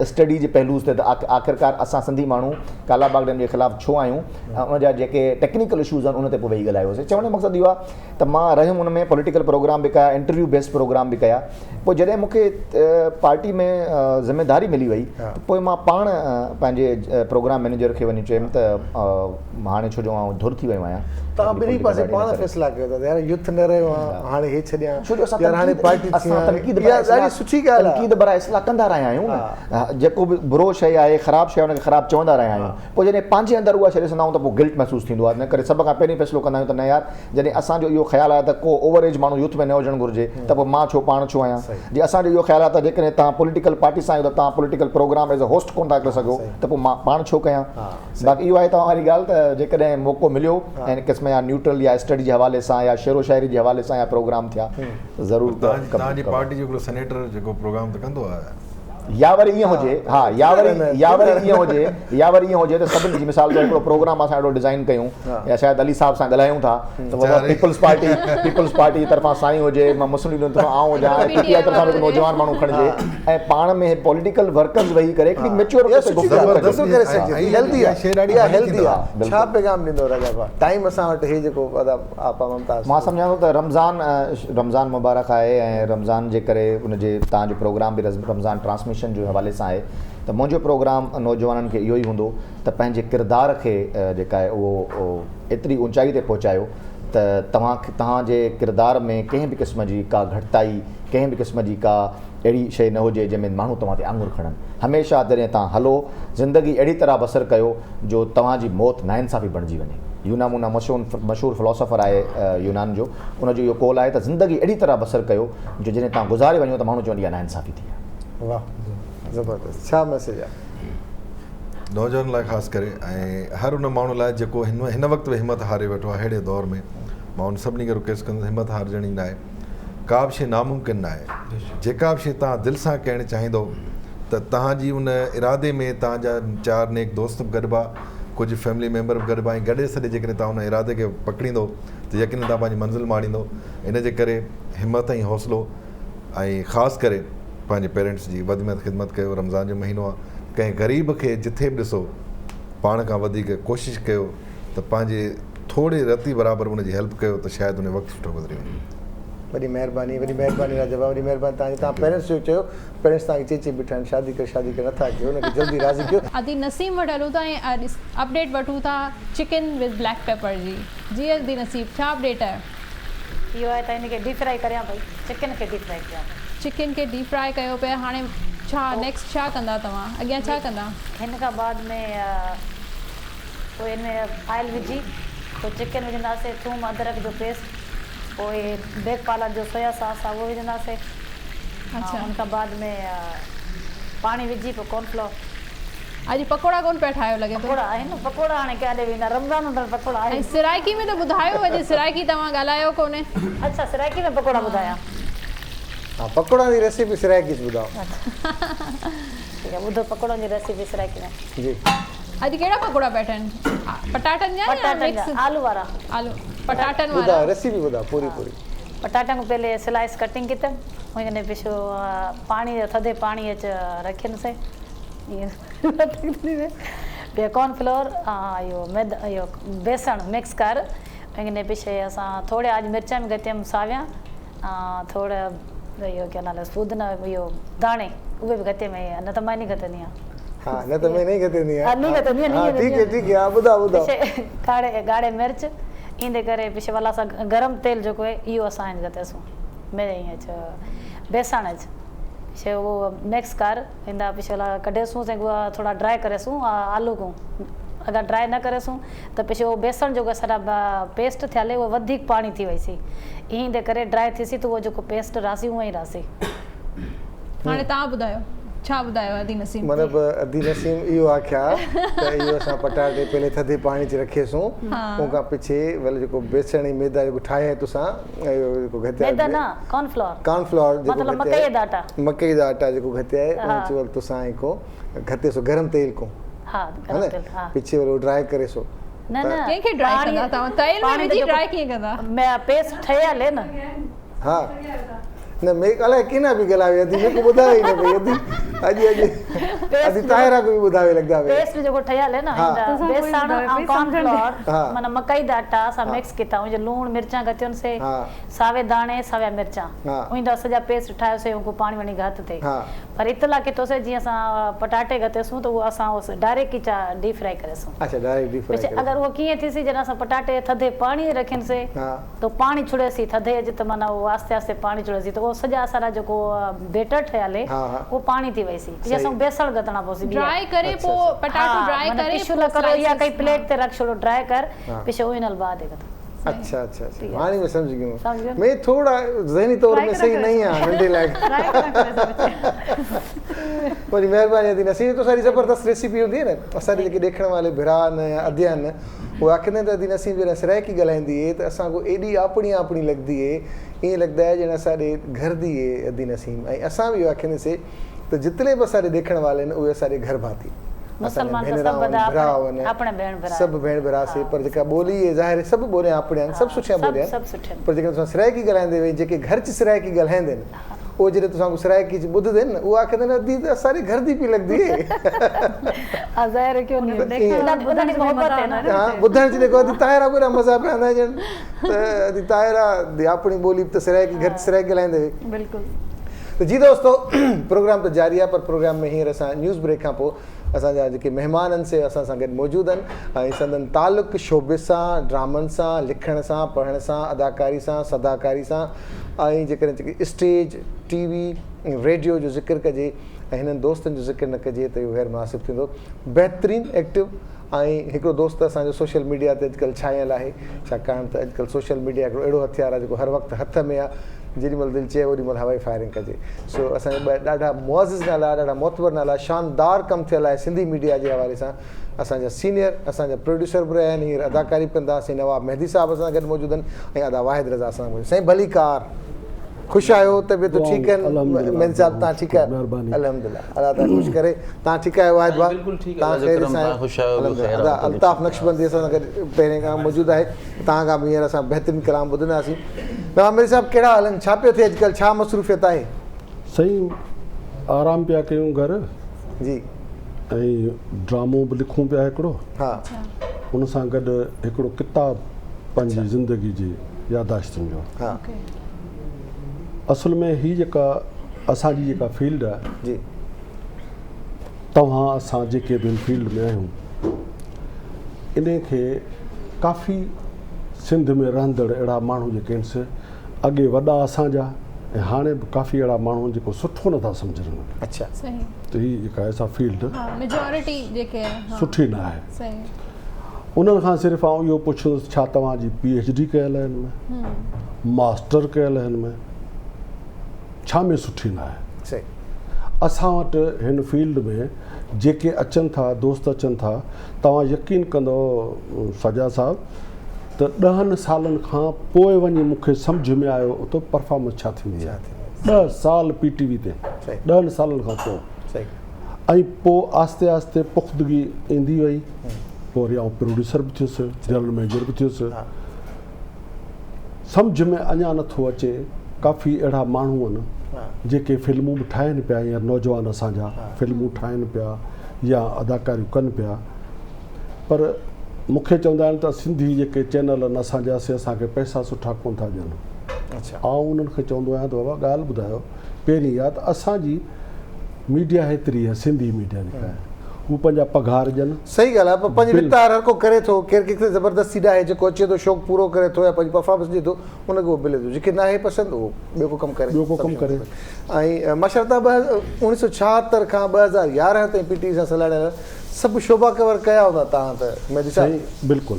اسٽڊي جي پهلوز تي ته آخرڪار اسان سنڌي ماڻهو ڪالا باغ ڊيم جي خلاف ڇو آهيون ۽ ان جا جيڪي ٽيڪنيڪل اشوز آهن ان تي پوء ويهي ڳالهايوسي چوڻ جو مقصد اهو آهي ته مان رهيم ان ۾ پوليٽيڪل پروگرام به ڪيا انٽرويو بيسڊ پروگرام به ڪيا پوء جڏهن مون کي پارٽي ۾ ذميداري ملي وئي ته پوء مان پاڻ پنهنجي پروگرام مئنيجر کي وڃي چيم ته هاڻي ڇو جو آئون ڌر ٿي ويو آهيان توهان ٻنهي پاسي پاڻ فيصلا ڪيو ٿا ته يار يوٿ نه رهيو آهيان هاڻي هي ڇڏيان ڇو جو اسان يار هاڻي پارٽي ٿي اسان تنقيد براء اها ڏاڍي سٺي ڳالهه آهي تنقيد براء اصلاح ڪندا رهيا آهيون نه جيڪو به برو شيء آهي خراب شيء آهي ان کي خراب چوندا رهيا آهيون پوء جڏهن پنهنجي اندر اها شيء ڏسندا آهيون ته پوء گلٽ محسوس ٿيندو آهي ان ڪري سڀ کان پهرين فيصلو ڪندا آهيون ته نه يار جڏهن اسان جو اهو خيال آهي ته ڪو اوور ايج ماڻهو يوٿ ۾ نه هجڻ گهرجي ته پوء مان ڇو پاڻ ڇو آهيان؟ جي اسان جو اهو خيال آهي ته جيڪڏهن توهان پوليٽيڪل پارٽي سان آهيو ته توهان political programme as a host ڪونه ٿا ڪري سگهو ته پوء مان پاڻ ڇو ڪيان؟ باقي اهو آهي توهان واري ڳالهه ته جيڪڏهن موقعو مليو ۽ ان قسم جا نيوٽرل يا اسٽڊي جي حوالي سان يا شعر و شاعري جي حوالي سان يا پروگرام ٿيا ته ضرور توهان جي پارٽي جو هڪڙو سينيٽر جيڪو پروگرام ته ڪندو آهي. يا وري ائين هجي ها يا وري يا وري ائين هجي يا وري ائين هجي ته سڀني جي مثال طور هڪڙو پروگرام اسان اهڙو ڊزائن ڪيون يا شايد علي صاحب سان ڳالهايون ٿا ته بابا پيپلز پارٽي پيپلز پارٽي جي طرفان سائين هجي مان مسلم ليگ طرفان آئون هجان ۽ پي ٽي آء طرفان به هڪ نوجوان ماڻهو کڻجي ۽ پاڻ ۾ پوليٽيڪل ورڪرز ويهي ڪري هڪڙي ميچوئر گفتگو ڪجي ڪري سگهجي ٿي هيلدي آهي اها هيلدي آهي ڇا پيغام ڏيندو راجا ڀاء ٽائيم اسان وٽ هي جيڪو ادا آپا ممتاز مان سمجهان ٿو ته رمضان رمضان مبارڪ آهي ۽ رمضان جي ڪري ان جي توهان جو پروگرام به رمضان ٽرانسميشن جي حوالي سان آهي ته منهنجو پروگرام نوجوانن کي اهو ئي هوندو ته پنهنجي ڪردار کي جيڪا آهي اهو ايتري اونچائي تي پهچايو ته توهان توهان جي ڪردار ۾ ڪنهن به قسم جي ڪا گهٽتائي ڪنهن به قسم جي ڪا اهڙي شيء نه هجي جنهن ۾ ماڻهو توهان تي آڱر کڻن. هميشه جڏهن توهان هلو، زندگي اهڙي طرح بسر ڪيو جو توهان جي موت ناانصافي بڻجي وڃي. يونامونا مشهور فلاسافر آهي يونان جو، ان جو اهو قول آهي ته زندگي اهڙي طرح بسر ڪيو جو جڏهن توهان گذاري وڃو ته ماڻهو چون اها ناانصافي ٿي آهي. واه زبردست ڇا ميسيج آهي. نوجوانن لاء خاص ڪري ۽ هر ان ماڻهو لاء جيڪو هن وقت به همت هاري ويٺو آهي ههڙي دور ۾ مان ان سڀني کي رڪويسٽ ڪندس همت هارجڻي ناهي. ڪا به شيء ناممڪن ناهي. جيڪا به شيء توهان دل سان ڪرڻ چاهيندؤ ته توهان جي ان ارادي ۾ توهان جا چار نيڪ دوست به گڏبا، ڪجهه فيملي ميمبر به گڏبا ۽ گڏي سڏي جيڪڏهن توهان ان ارادي کي پڪڙيندؤ ته يقينن توهان پنهنجي منزل ماڻيندؤ. ان جي ڪري همت ۽ حوصلو ۽ خاص ڪري پنهنجي پيرنٽس جي وڌ ۾ وڌ خدمت ڪيو. رمضان جو مهينو آهي ڪنهن غريب کي جٿي به ڏسو پاڻ کان وڌيڪ ڪوشش ڪيو ته پنهنجي ٿوري رتي برابر ان جي هيلپ ڪيو ته شايد ان جو وقت سٺو گذري وڃي. وڏي مهرباني وڏي مهرباني راجا ڀاء وڏي مهرباني توهان جي توهان پيرنٽس جو چيو پيرنٽس توهان کي چئي چئي بيٺا آهن شادي ڪر شادي ڪر نٿا ڪيو ان کي جلدي راضي ڪيو. ادي نسيم وٽ هلون ٿا ۽ اپڊيٽ وٺون ٿا چڪن وٿ بليڪ پيپر جي جي ادي نسيم ڇا اپڊيٽ آهي. اهو آهي ته هن کي ڊيپ فرائي ڪريان پئي چڪن کي ڊيپ فرائي ڪريان پئي. چڪن کي ڊيپ فرائي ڪيو پيا هاڻي ڇا نيڪسٽ ڇا ڪندا توهان اڳيان ڇا ڪندا. هن کان بعد ۾ پوء ان ۾ آئل وجهي پوء چڪن وجهنداسين ٿوم ادرڪ جو پيسٽ پوء بيڪ پالڪ جو سويا ساس آ اهو وجهنداسين اڇا ان کان بعد ۾ پاڻي وجهي پوء ڪارن فلور. اڄ پڪوڙا ڪون پيا ٺاهيو لڳي ٿو. پڪوڙا آهن پڪوڙا هاڻي ڪاڏي ويندا رمضان اندر پڪوڙا آهن. ۽ سرائيڪي ۾ ته ٻڌايو اڄ سرائيڪي توهان ڳالهايو ڪونهي. اڇا سرائيڪي ۾ پڪوڙا ٻڌايان. ها پڪوڙن جي ريسيپي سرائيڪي च ٻڌاء. ٺيڪ آ ٻڌو پڪوڙن جي ريسيپي سرائيڪي ۾. جي. اڄ ڪهڙا پڪوڙا پيا ٺهن پٽاٽن جا يا مڪس؟ آلو وارا. آلو پٽاٽن وارا. ٻڌاء ريسيپي ٻڌاء پوري پوري. پٽاٽن کي پهلي سلائس ڪٽنگ ڪيتم ان پڇو پاڻي ٿڌي پاڻي اچ رکين سي ٻيو ڪارن فلور اهو ميد اهو بيسڻ مڪس ڪر ان پڇي اسان ٿوڙي اڄ مرچا به گتيم ساويان ٿوڙا اهو ڪيا نالو پودنا اهو داڻي اهي به گتيم نه ته مان ني گتندي آهيان ها نه ته مين نهين گتندي آهيان ها ني گتندي آهيان ها ٺيڪ هي ٺيڪ هي ها ٻڌاء ٻڌاء پڇي ڳاڙهي ڳاڙهي مرچ ايندي ڪري پڇي ڀلا اسان گرم تيل جيڪو هي اهو اسان گتيسون ۾ ائين اچ بيسڻ اچ شي اهو مڪس ڪر ايندا پڇي الا ڪڍيسون ۽ اها ٿورا ڊرائي ڪريسون آلو کون اگر ڊرائي نه ڪريسون ته پڇي اهو بيسڻ جو سڄا پيسٽ ٿيل اهو وڌيڪ پاڻي ٿي وئيسي ايندي ڪري ڊرائي ٿيسي ته اهو جيڪو پيسٽ راسي اونئن ئي راسي. هاڻي توهان ٻڌايو ڇا ٻڌايو ادي نسيم. مطلب ادي نسيم اهو آکيا ته اهو اسان پٽاٽي پهلي ٿڌي پاڻي چ رکيسون ان کان پڇي ول جيڪو بيسڻ ۽ ميدا جيڪو ٺاهيا تسان اهو جيڪو گهتيا ميدا نه ڪارن فلور ڪارن فلور جيڪو مطلب مڪئي دا آٽا مڪئي دا آٽا جيڪو گهتيا آهي ان چ ول تسان ايڪو گهتي سو گرم تيل کو ها گرم تيل ها پڇي ول ڊرائي ڪري سو نه نه ڪنهن کي ڊرائي ڪندا توهان تيل ۾ وجهي ڊرائي ڪيئن ڪندا پيسٽ ٺهيل هي نه ها نه مي الائي ڪينا به ڳالهاوي ادي ميڪو ٻڌاوي ئي نه پئي ادي اڄ اڄ ادي طاهره کي به ٻڌاوي لڳدا پئي پيسٽ جيڪو ٺهيل هي نه بيسڻ ۽ ڪارن فلور معنيٰ مڪئي دا اٽا اسان مڪس ڪيتا ان لوڻ مرچان گهتيون سي ساوي داڻي ساويا مرچان ان دا سڄا پيسٽ ٺاهيو سي ان پاڻي وڻي گهت تي پر اطلاع ڪيتو سي جيئن اسان پٽاٽي گهتيسون ته اهو اسان اس ڊائريڪٽ ئي چا ڊيپ فرائي ڪريسون. اڇا ڊائريڪٽ ڊيپ فرائي ڪريسون. اگر اهو ڪيئن ٿيسي جڏهن اسان پٽاٽي ٿڌي پاڻي رکين سي ته پاڻي ڇڙيسي ٿڌي اچ ته معنيٰ اهو آهستي آهستي پاڻي ڇڙيسي ته اهو سڄا اسان جا جيڪو بيٽر ٺهيل هي اهو پاڻي ٿي وئيسي پوء اسان بيسڻ گهتڻا پوسي ٻيهر. ڊرائي ڪري پوء پٽاٽو ڊرائي ڪري پوء سلائسز يا ڪئي پليٽ تي رک ڇڙو ڊرائي ڪر پڇي اهو انهل بعد گهت. اڇا اڇا اڇا هاڻي مين سمجھ گيو مين ٿوڙا ذهني طور ۾ صحيح نہیں آ ننڍي لائق وڏي مهرباني ادي نصير تو ساري زبردست ريسيپي هوندي آهي نه اسان جي جيڪي ڏيکڻ والي ڀرا آهن يا اديا آهن اهي آکيندا آهن ته ادي نسيم جڏهن سرائيڪي ڳالهائيندي اهي ته اسان کي ايڏي آپڻي آپڻي لڳدي اهي ائين لڳدا آهي ڄڻ اسان ڏي گهر the اهي ادي نسيم ۽ اسان به اهو آکيندي سي ته جتلي به اسان ڏي ڏيکڻ والي آهن اهي اسان ڏي گهر ڀاتي اسان جا ڀينرا آهن ڀرا آهن سڀ ڀيڻ ڀرا سي پر جيڪا ٻولي اهي ظاهر آهي سڀ ٻوليان آپڻيان آهن سڀ سٺيان ٻوليان آهن پر جيڪڏهن تسان سرائيڪي ڳالهائيندي وئي جيڪي گهر چ سرائيڪي ڳالهائيندي آهن اهي جڏهن تسان ڪو سرائيڪي چ ٻڌدي آهن نه اهي آکيندي آهن ادي ته اسان ڏي گهر the پئي لڳدي اهي ٻڌڻ چ جيڪو ادي طاهره به ايڏا مزا پيا آندا ڄڻ ته ادي طاهره the آپڻي ٻولي به ته سرائيڪي گهر چ سرائيڪي ڳالهائيندي وئي. بلڪل. ته جي دوستو پروگرام ته جاري آهي پر پروگرام ۾ هينئر اسان نيوز بريڪ کان پوء اسان جا جيڪي مهمان آهن سي اسان سان گڏ موجود آهن ۽ سندن تعلق شوبز سان ڊرامن سان لکڻ سان پڙهڻ سان اداڪاري سان صداڪاري سان ۽ جيڪڏهن جيڪي اسٽيج ٽي وي ۽ ريڊيو جو ذڪر ڪجي ۽ هنن دوستن جو ذڪر نه ڪجي ته اهو غير مناسب ٿيندو بهترين ايڪٽو ۽ هڪڙو دوست اسان جو سوشل ميڊيا تي اڄڪلهه ڇانيل آهي ڇاڪاڻ ته اڄڪلهه سوشل ميڊيا هڪڙو اهڙو هٿيار آهي جيڪو هر وقت هٿ ۾ آهي جيڏي مهل دل چئي اوڏي مهل هوائي فائرنگ ڪجي سو اسان جا ٻه ڏاڍا معزز نالا ڏاڍا معتبر نالا شاندار ڪم ٿيل آهي سنڌي ميڊيا جي حوالي سان اسان جا سينيئر اسان جا پروڊيوسر به رهيا آهن هينئر اداڪاري به ڪندا سائين نواب مهدي صاحب اسان سان گڏ موجود آهن ۽ ادا واحد رضا اسان سان موجود سائين ڀليڪار خوش آهيو طبيعت ٺيڪ آهن مهدي صاحب تان ٺيڪ آهيو الحمدلله الله تعالي خوش ڪري تان ٺيڪ آهيو واحد ڀاء تان خير سان آهيو ادا الطاف نقشبندي اسان سان گڏ پهرين کان موجود آهي تان کان به هينئر اسان بهترين ڪلام ٻڌنداسين نواب مهدي صاحب ڪهڙا حال آهن ڇا پيو ٿئي اڄڪلهه ڇا مصروفيت آهي سائين آرام پيا ڪيون گهر جي ۽ ڊرامو به لکون پيا هڪڙو ها ان سان گڏ هڪڙو ڪتاب پنهنجي زندگي جي ياداشتن جو ها اصل ۾ هي جيڪا اسان جي جيڪا فيلڊ آهي جي توهان اسان جيڪي به هن فيلڊ ۾ آهيون انهي کي ڪافي سنڌ ۾ رهندڙ اهڙا ماڻهو جيڪي آهن سي اڳي وڏا اسان جا ۽ هاڻي به ڪافي اهڙا ماڻهو آهن جيڪو سٺو نٿا سمجهن ان کي. اڇا. صحيح. ته هي جيڪا آهي سا فيلڊ ها ميجارٽي جيڪي آهن ها سٺي نه آهي. صحيح. انهن کان صرف آئون اهو پڇندس ڇا توهان جي پي ايڇ ڊي ڪيل آهي هن ۾؟ ماسٽر ڪيل آهي هن ۾؟ ڇا ۾ سٺي نه آهي؟ صحيح. اسان وٽ هن فيلڊ ۾ جيڪي اچن ٿا دوست اچن ٿا توهان يقين ڪندو سجاد صاحب ته ڏهن سالن کان پوء وڃي مون کي سمجهه ۾ آيو ته پرفارمنس ڇا ٿيندي آهي. ڏهه سال پي ٽي وي تي ڏهن سالن کان پوء ۽ پوء آهستي آهستي پختگي ايندي وئي پوء وري آئون پروڊيوسر به ٿيس جنرل مئنيجر به ٿيس سمجهه ۾ اڃا نٿو اچي ڪافي اهڙا ماڻهو آهن جيڪي فلمون به ٺاهين پيا هينئر نوجوان اسان جا فلمون ٺاهين پيا يا اداڪاريون ڪن پيا پر مون کي چوندا آهن ته سنڌي جيڪي چينل آهن اسان جا سي اسان کي پئسا سٺا ڪونه ٿا ڏين. آئون انهن کي چوندو آهيان ته بابا ڳالهه ٻڌايو پهرين اها ته اسان جي ميڊيا هيتري آهي سنڌي ميڊيا جيڪا آهي هو پنهنجا پگهار ڏين. صحيح ڳالهه آهي پر پنهنجي بل. وت آهر هر ڪو ڪري ٿو ڪير ڪنهن کي زبردستي ناهي جيڪو اچي ٿو شوق پورو ڪري ٿو يا پنهنجي پرفارمنس ڏي ٿو ان کي اهو ملي ٿو جنهن کي ناهي پسند اهو ٻيو ڪو ڪم ڪري ٻيو ڪو ڪم ڪري. ۽ ماشاء الله تان 1976 کان 2011 تائين پي ٽي وي سان سلهاڙيل سڀ شعبا ڪور ڪيا هوندا تان ته مهدي صاحب. سائين بلڪل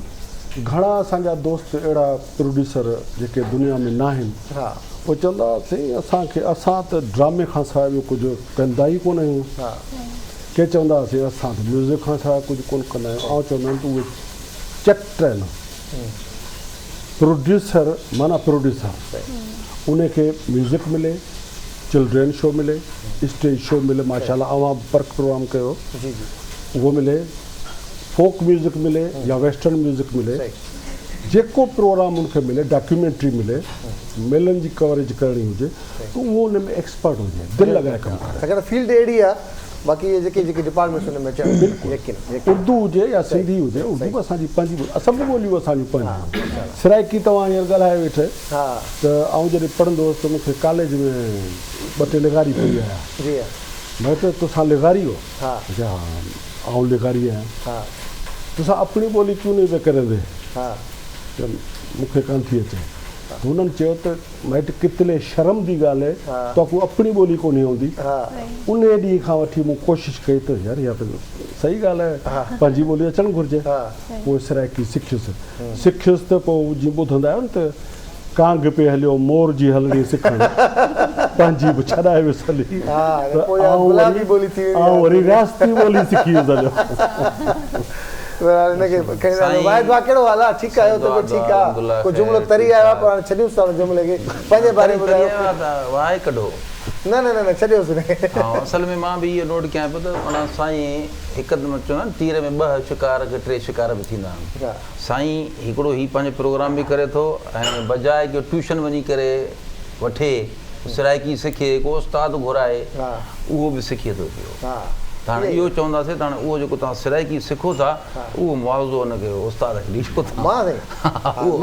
گهڻا اسان جا دوست اهڙا پروڊيوسر جيڪي دنيا ۾ ناهن اهي چوندا سائين اسان کي اسان ته ڊرامي کان سواء ٻيو ڪجهه ڪندا ئي ڪونه آهيون ڪي چوندا سائين اسان ته ميوزڪ کان سواء ڪجهه ڪونه ڪندا آهيون آئون چوندو آهيان ته اهي چٽ آهن پروڊيوسر معنيٰ پروڊيوسر ان کي ميوزڪ ملي چلڊرين شو ملي اسٽيج شو ملي ماشاء الله اوهان به پرک پروگرام ڪيو اهو ملي فوڪ ميوزڪ ملي يا ويسٽرن ميوزڪ ملي جيڪو پروگرام ان کي ملي ڊاڪيومينٽري ملي ميلن جي ڪوريج ڪرڻي هجي ته اهو ان ۾ ايڪسپرٽ هجي دل لڳائي ڪم ڪري. ڇاڪاڻ ته فيلڊ اهڙي آهي باقي اهي جيڪي جيڪي ڊپارٽمينٽس ان ۾ اچن بلڪل يقين يقين اردو هجي يا سنڌي هجي اردو به اسان جي پنهنجي ٻولي سڀ ٻوليون اسان جون پنهنجون آهن سرائيڪي توهان هينئر ڳالهائي ويٺي ته آئون جڏهن پڙهندو هوس ته مون کي ڪاليج ۾ ٻه ٽي لغاري پئي آيا جي ها مائٽ تسان لغاري هو ها چيا ها آئون لغاري آهيان ها تسان اپڻي ٻولي ڪيون نهين پئي ڪريندي ها چيم مون کي ڪانه ٿي اچي ته هنن چيو ته مائٽ ڪتلي شرم the ڳالهه اي توکون اپڻي ٻولي ڪونهي ايندي. انهيء ڏينهن کان وٺي مون ڪوشش ڪئي ته يار اها ته صحيح ڳالهه آهي پنهنجي ٻولي اچڻ گهرجي. پوء سرائيڪي سکيس. سکيس ته پوء جيئن ٻڌندا آهيو نه ته ڪانگ پئي هليو مور جي هلڻي سکڻ پنهنجي به ڇڏائي ويس هلي ته آئون وري رياستي ٻولي سکي ويس هليو. بهرحال ان کي کڻي رهندو واحد ڀاء ڪهڙو حال آ ٺيڪ آهيو ته ٺيڪ آ ڪو جملو تري آيو آ پر هاڻي ڇڏيونس ٿا ان جملي کي پنهنجي باري ۾ ٻڌايو واهه ڪڍو نه نه نه نه ڇڏيوس ان کي ها اصل ۾ مان به اهو نوٽ ڪيان پيو ته معنيٰ سائين هڪ چوندا آهن تير ۾ ٻه شڪار ڪي ٽي شڪار به ٿيندا آهن سائين هڪڙو هي پنهنجو پروگرام به ڪري ٿو ۽ بجاء ڪي ٽيوشن وڃي ڪري وٺي سرائيڪي سکي ڪو استاد گهرائي اهو به سکي ٿو پيو ته هاڻي اهو چونداسين ته هاڻي اهو جيڪو توهان سرائيڪي سکو ٿا اهو معاوضو ان کي استاد کي ڏيو ٿا. مان سائين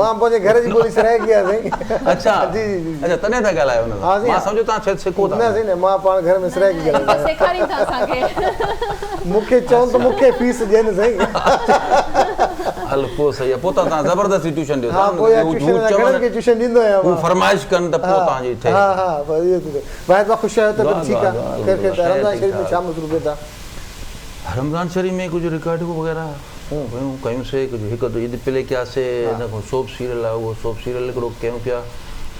مان پنهنجي گهر جي ٻولي سرائيڪي آهي سائين. اڇا جي جي جي اڇا تڏهن ٿا ڳالهايو ان سان مان سمجهيو توهان شايد سکو ٿا. نه سائين نه مان پاڻ گهر ۾ سرائيڪي ڳالهائيندو آهيان. سيکارين ٿا اسان کي. مون کي چون ته مون کي فيس ڏين سائين. هل پوء صحيح آهي پوء ته توهان زبردستي ٽيوشن ڏيو ٿا ها پوء ٽيوشن گهڻن کي ٽيوشن ڏيندو آهيان هو فرمائش ڪن ته پوء توهان جي ٺهي ها ها بس اهو ٿيندو واحد ڀاء خوش آهيو طبيعت ٺيڪ آهي خير خير ته رمضان شريف ۾ ڇا مصروفيت آهي؟ رمضان شريف ۾ ڪجهه رڪارڊنگون وغيره هيون ڪيون سي ڪجهه هڪ اڌ عيد پلي ڪيا سي ان کان سوپ سيريل آهي اهو سوپ سيريل هڪڙو ڪيون پيا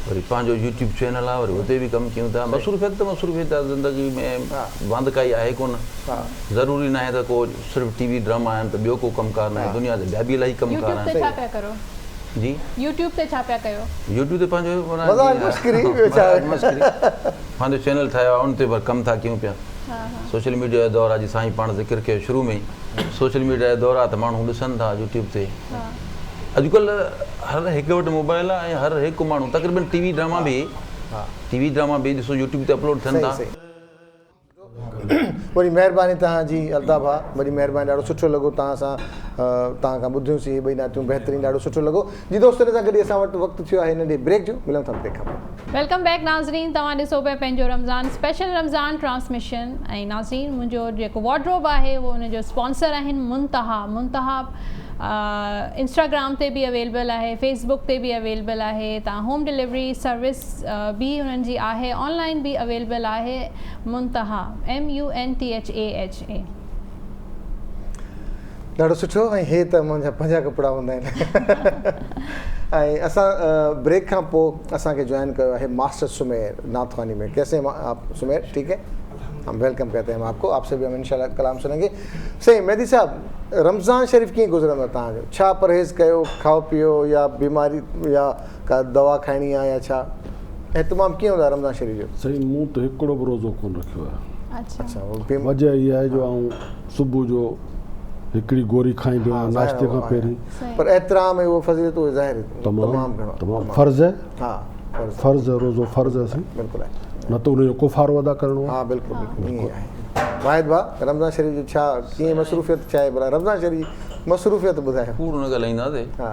وري پنهنجو يوٽيوب چينل آهي وري اتي به ڪم ڪيون ٿا مصروفيت ته مصروفيت آهي زندگي ۾ واندڪائي آهي ڪونه ضروري ناهي ته ڪو صرف ٽي وي ڊراما آهن ته ٻيو ڪو ڪم ڪار ناهي دنيا تي ٻيا به الاهي ڪم ڪار يوٽيوب آهن تي ڇا پيا ڪرو؟ جي يوٽيوب تي ڇا پيا ڪيو؟ يوٽيوب تي پنهنجو معنيٰ مذاق مشڪري ٻيو ڇا مذاق مشڪري پنهنجو چينل ٺاهيو آهي ان تي به ڪم ٿا ڪيون پيا سوشل ميڊيا جو دور آهي جي سائين پاڻ ذڪر ڪيو شروع ۾ ئي سوشل ميڊيا جو دور آهي ته ماڻهو ڏسن ٿا يوٽيوب تي اڄڪلهه هر هڪ وٽ موبائل آهي ۽ هر هڪ ماڻهو تقريبن ٽي وي ڊراما به ٽي وي ڊراما به ڏسو يوٽيوب تي اپلوڊ ٿين ٿا. وڏي مهرباني توهان جي الطاف ڀاء وڏي مهرباني ڏاڍو سٺو لڳو توهان سان توهان کان ٻڌيون سين هي ٻئي نعتيون بهترين ڏاڍو سٺو لڳو جي دوستن سان گڏ اسان وٽ وقت ٿيو آهي ننڍي بريڪ جو ملون ٿا بريڪ کان پوء. Welcome back ناظرين توهان ڏسو پيا پنهنجو رمضان اسپيشل رمضان ٽرانسميشن ۽ ناظرين منهنجو جيڪو وارڊروب آهي اهو ان جو اسپانسر آهن منتها منتها انسٽاگرام تي به اويلبل آهي فيس بڪ تي به اويلبل آهي تان هوم ڊليوري سروس به انهن جي آهي آن لائن به اويلبل آهي منتها MUNTHAHA. ڏاڍو سٺو ۽ هي ته منهنجا پنهنجا ڪپڙا هوندا آهن ۽ اسان بريڪ کان پوء اسان کي جوائن ڪيو آهي ماسٽر سمير نعت خواني ۾ ڪيسي هين آپ سمير ٺيڪ هي هم ويلڪم ڪهتي هين آپ ڪو آپ سي به هم انشاءالله ڪلام سنين گي سائين مهدي صاحب رمضان شريف ڪيئن گذرندو آهي توهان جو ڇا پرهيز ڪيو کائو پيو يا بيماري يا ڪا دوا کائڻي آ يا ڇا اهتمام ڪيئن هوندو آ رمضان شريف جو؟ سائين مون ته هڪڙو به روزو ڪونه رکيو آهي. اڇا. وجه اها آهي جو آئون صبح جو هڪڙي گوري کائيندو آهيان ناشتي کان پهرين. پر احترام ۽ اهو فضيلت اهو ظاهر تمام گهڻو تمام فرض آهي. ها فرض فرض روزو فرض آهي سائين. بلڪل آهي. نه ته ان جو ڪفارو ادا ڪرڻو آهي. ها بلڪل بلڪل ائين آهي. واحد ڀاء رمضان شريف جو ڇا ڪيئن مصروفيت ڇا آهي ڀلا رمضان شريف جي مصروفيت ٻڌايو. ڪوڙ نه ڳالهائينداسين. ها.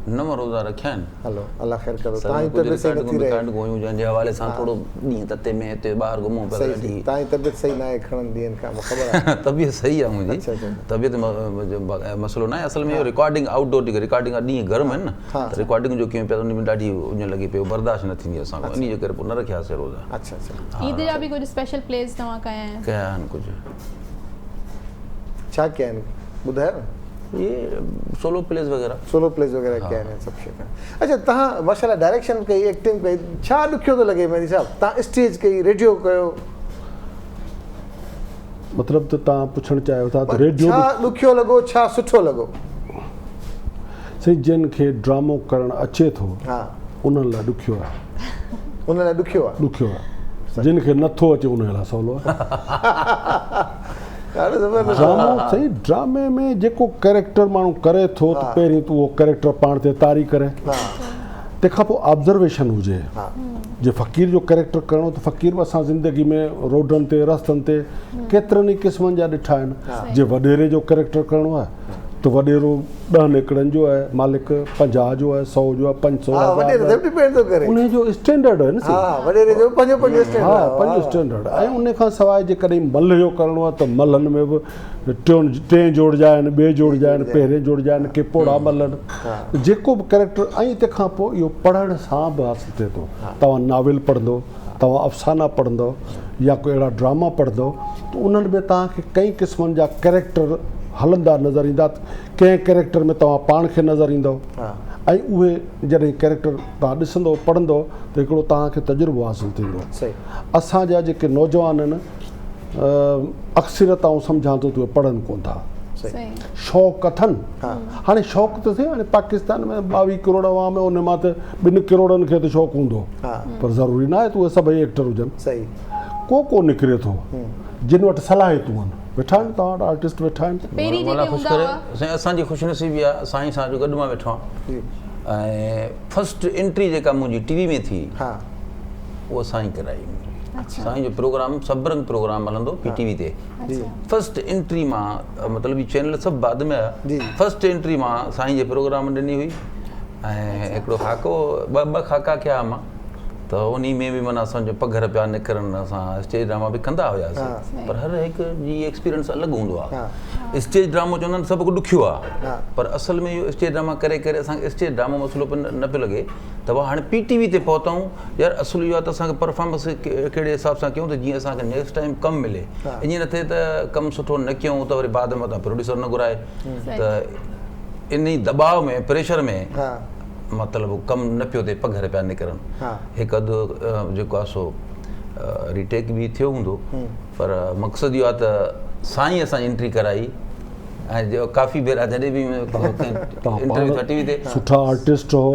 نو روزا رکيا آهن. هلو الله خير ڪندو توهان جي طبيعت صحيح نٿي رهي. رڪارڊنگون هيون جنهن جي حوالي سان ٿورو ڏينهن تتي ۾ هتي ٻاهر گهمون پيا ڏاڍي. صحيح توهان جي طبيعت صحيح ناهي گهڻن ڏينهن کان مون خبر آهي. طبيعت صحيح آهي منهنجي طبيعت جو مسئلو ناهي اصل ۾ اهو رڪارڊنگ آئوٽ ڊور جيڪي رڪارڊنگ آهي ڏينهن گرم آهن نه ته رڪارڊنگ جو ڪيون پيا ته ان ۾ ڏاڍي اڃ لڳي پئي برداشت نه ٿيندي اسان کان انهي جي ڪري پوء نه رکياسين روزا. اڇا اڇا. عيد جا به ڪجهه اسپيشل پليز توهان ڪيا آهن. ڪيا آهن ڪجهه. ڇا ڪيا آهن ٻڌايو نه. اهي سولو پليز وغيره. سولو پليز وغيره ڪيا آهن سڀ شيء اڇا توهان ماشاءالله ڊائريڪشن ڪئي ايڪٽنگ ڪئي ڇا ڏکيو ٿو لڳي مهدي صاحب توهان اسٽيج ڪئي ريڊيو ڪيو. مطلب ته توهان پڇڻ چاهيو ٿا ته ريڊيو ڇا ڏکيو لڳو ڇا سٺو لڳو. سائين جن کي ڊرامو ڪرڻ اچي ٿو انهن لاء ڏکيو آهي. انهن لاء ڏکيو آهي. ڏکيو آهي جن کي نٿو اچي انهن لاء سولو آهي. ڊرامو سائين ڊرامي ۾ جيڪو ڪريڪٽر ماڻهو ڪري ٿو ته پهرين ته اهو ڪريڪٽر پاڻ تي طاري ڪري تنهن کان پوء آبزرويشن هجي جي فقير جو ڪريڪٽر ڪرڻو ته فقير به اسان زندگي ۾ روڊن تي رستن تي ڪيترن ئي قسمن جا ڏٺا آهن جي وڏيري جو ڪريڪٽر ڪرڻو آهي ته وڏيرو ڏهن ايڪڙن جو آهي مالڪ 50 جو آهي سئو جو آهي 500 انهي جو اسٽينڊرڊ آهي نه ها پنهنجو اسٽينڊرڊ ۽ ان کان سواء جيڪڏهن ملهه جو ڪرڻو آهي ته ملهن ۾ به ٽيون ٽئين جوڙ جا آهن ٻئي جوڙ جا آهن پهرين جوڙ جا آهن ڪي پوڙها ملهه آهن جيڪو به ڪريڪٽر ۽ تنهن کان پوء اهو پڙهڻ سان به حاصل ٿئي ٿو توهان ناول پڙهندو توهان افسانا پڙهندو يا ڪو اهڙا ڊراما پڙهندو ته انهن ۾ توهان کي ڪئين قسمن جا ڪريڪٽر هلندا نظر ايندا ڪنهن ڪريڪٽر ۾ توهان پاڻ کي نظر ايندو ۽ اهي جڏهن ڪريڪٽر توهان ڏسندو پڙهندو ته هڪڙو توهان کي تجربو حاصل ٿيندو. اسان جا جيڪي نوجوان آهن اڪثريت آئون سمجهان ٿو ته اهي پڙهن ڪونه ٿا. شوق اٿن هاڻي شوق ته سهي هاڻي پاڪستان ۾ 22 ڪروڙ عوام آهي ان مان ته 2 ڪروڙن کي ته شوق هوندو پر ضروري نه آهي ته اهي سڀئي ايڪٽر هجن ڪو ڪو نڪري ٿو جن وٽ صلاحيتون آهن ويٺا آهن توهان وٽ آرٽسٽ ويٺا آهن. پهرين مولا جيڪي خوش هوندا ڪري هئا. سائين اسان جي خوش نصيبي آ سائين سان جو گڏ مان ويٺو آهيان ۽ فرسٽ انٽري جيڪا منهنجي ٽي وي ۾ ٿي اها سائين ڪرائي سائين جو پروگرام سڀ رنگ پروگرام هلندو پي ٽي وي تي فرسٽ انٽري مان مطلب هي چينل سڀ بعد ۾ آيا فرسٽ انٽري مان سائين جي پروگرام ڏني هئي ۽ هڪڙو خاڪو ٻه ٻه خاڪا ڪيا مان ته انهي ۾ به معنيٰ اسان جو پگهر پيا نڪرن اسان اسٽيج ڊراما به ڪندا هياسي پر هر هڪ جي ايڪسپيرينس الڳ هوندو آهي اسٽيج ڊرامو چوندا آهن سڀ کان ڏکيو آهي پر اصل ۾ اهو اسٽيج ڊراما ڪري ڪري اسان کي اسٽيج ڊرامو مسئلو پيو نه پيو لڳي ته هاڻي پي ٽي وي تي پهتا آهيون يار اصل اهو آهي ته اسان کي پرفارمنس ڪهڙي حساب سان ڪيون ته جيئن اسان کي نيڪسٽ ٽائيم ڪم ملي ائين نه ٿئي ته ڪم سٺو نه ڪيون ته وري بعد ۾ متان پروڊيوسر نه گهرائي ته انهي دٻاء ۾ پريشر ۾ مطلب ڪم نه پيو ٿئي پگهر پيا نڪرن هڪ اڌ جيڪو آهي سو ريٽيڪ به ٿيو هوندو پر مقصد اهو آهي ته سائين اسان جي انٽري ڪرائي ۽ ڪافي ڀيرا جڏهن به انٽرويو ٿيو ٽي وي تي سٺا آرٽسٽ هو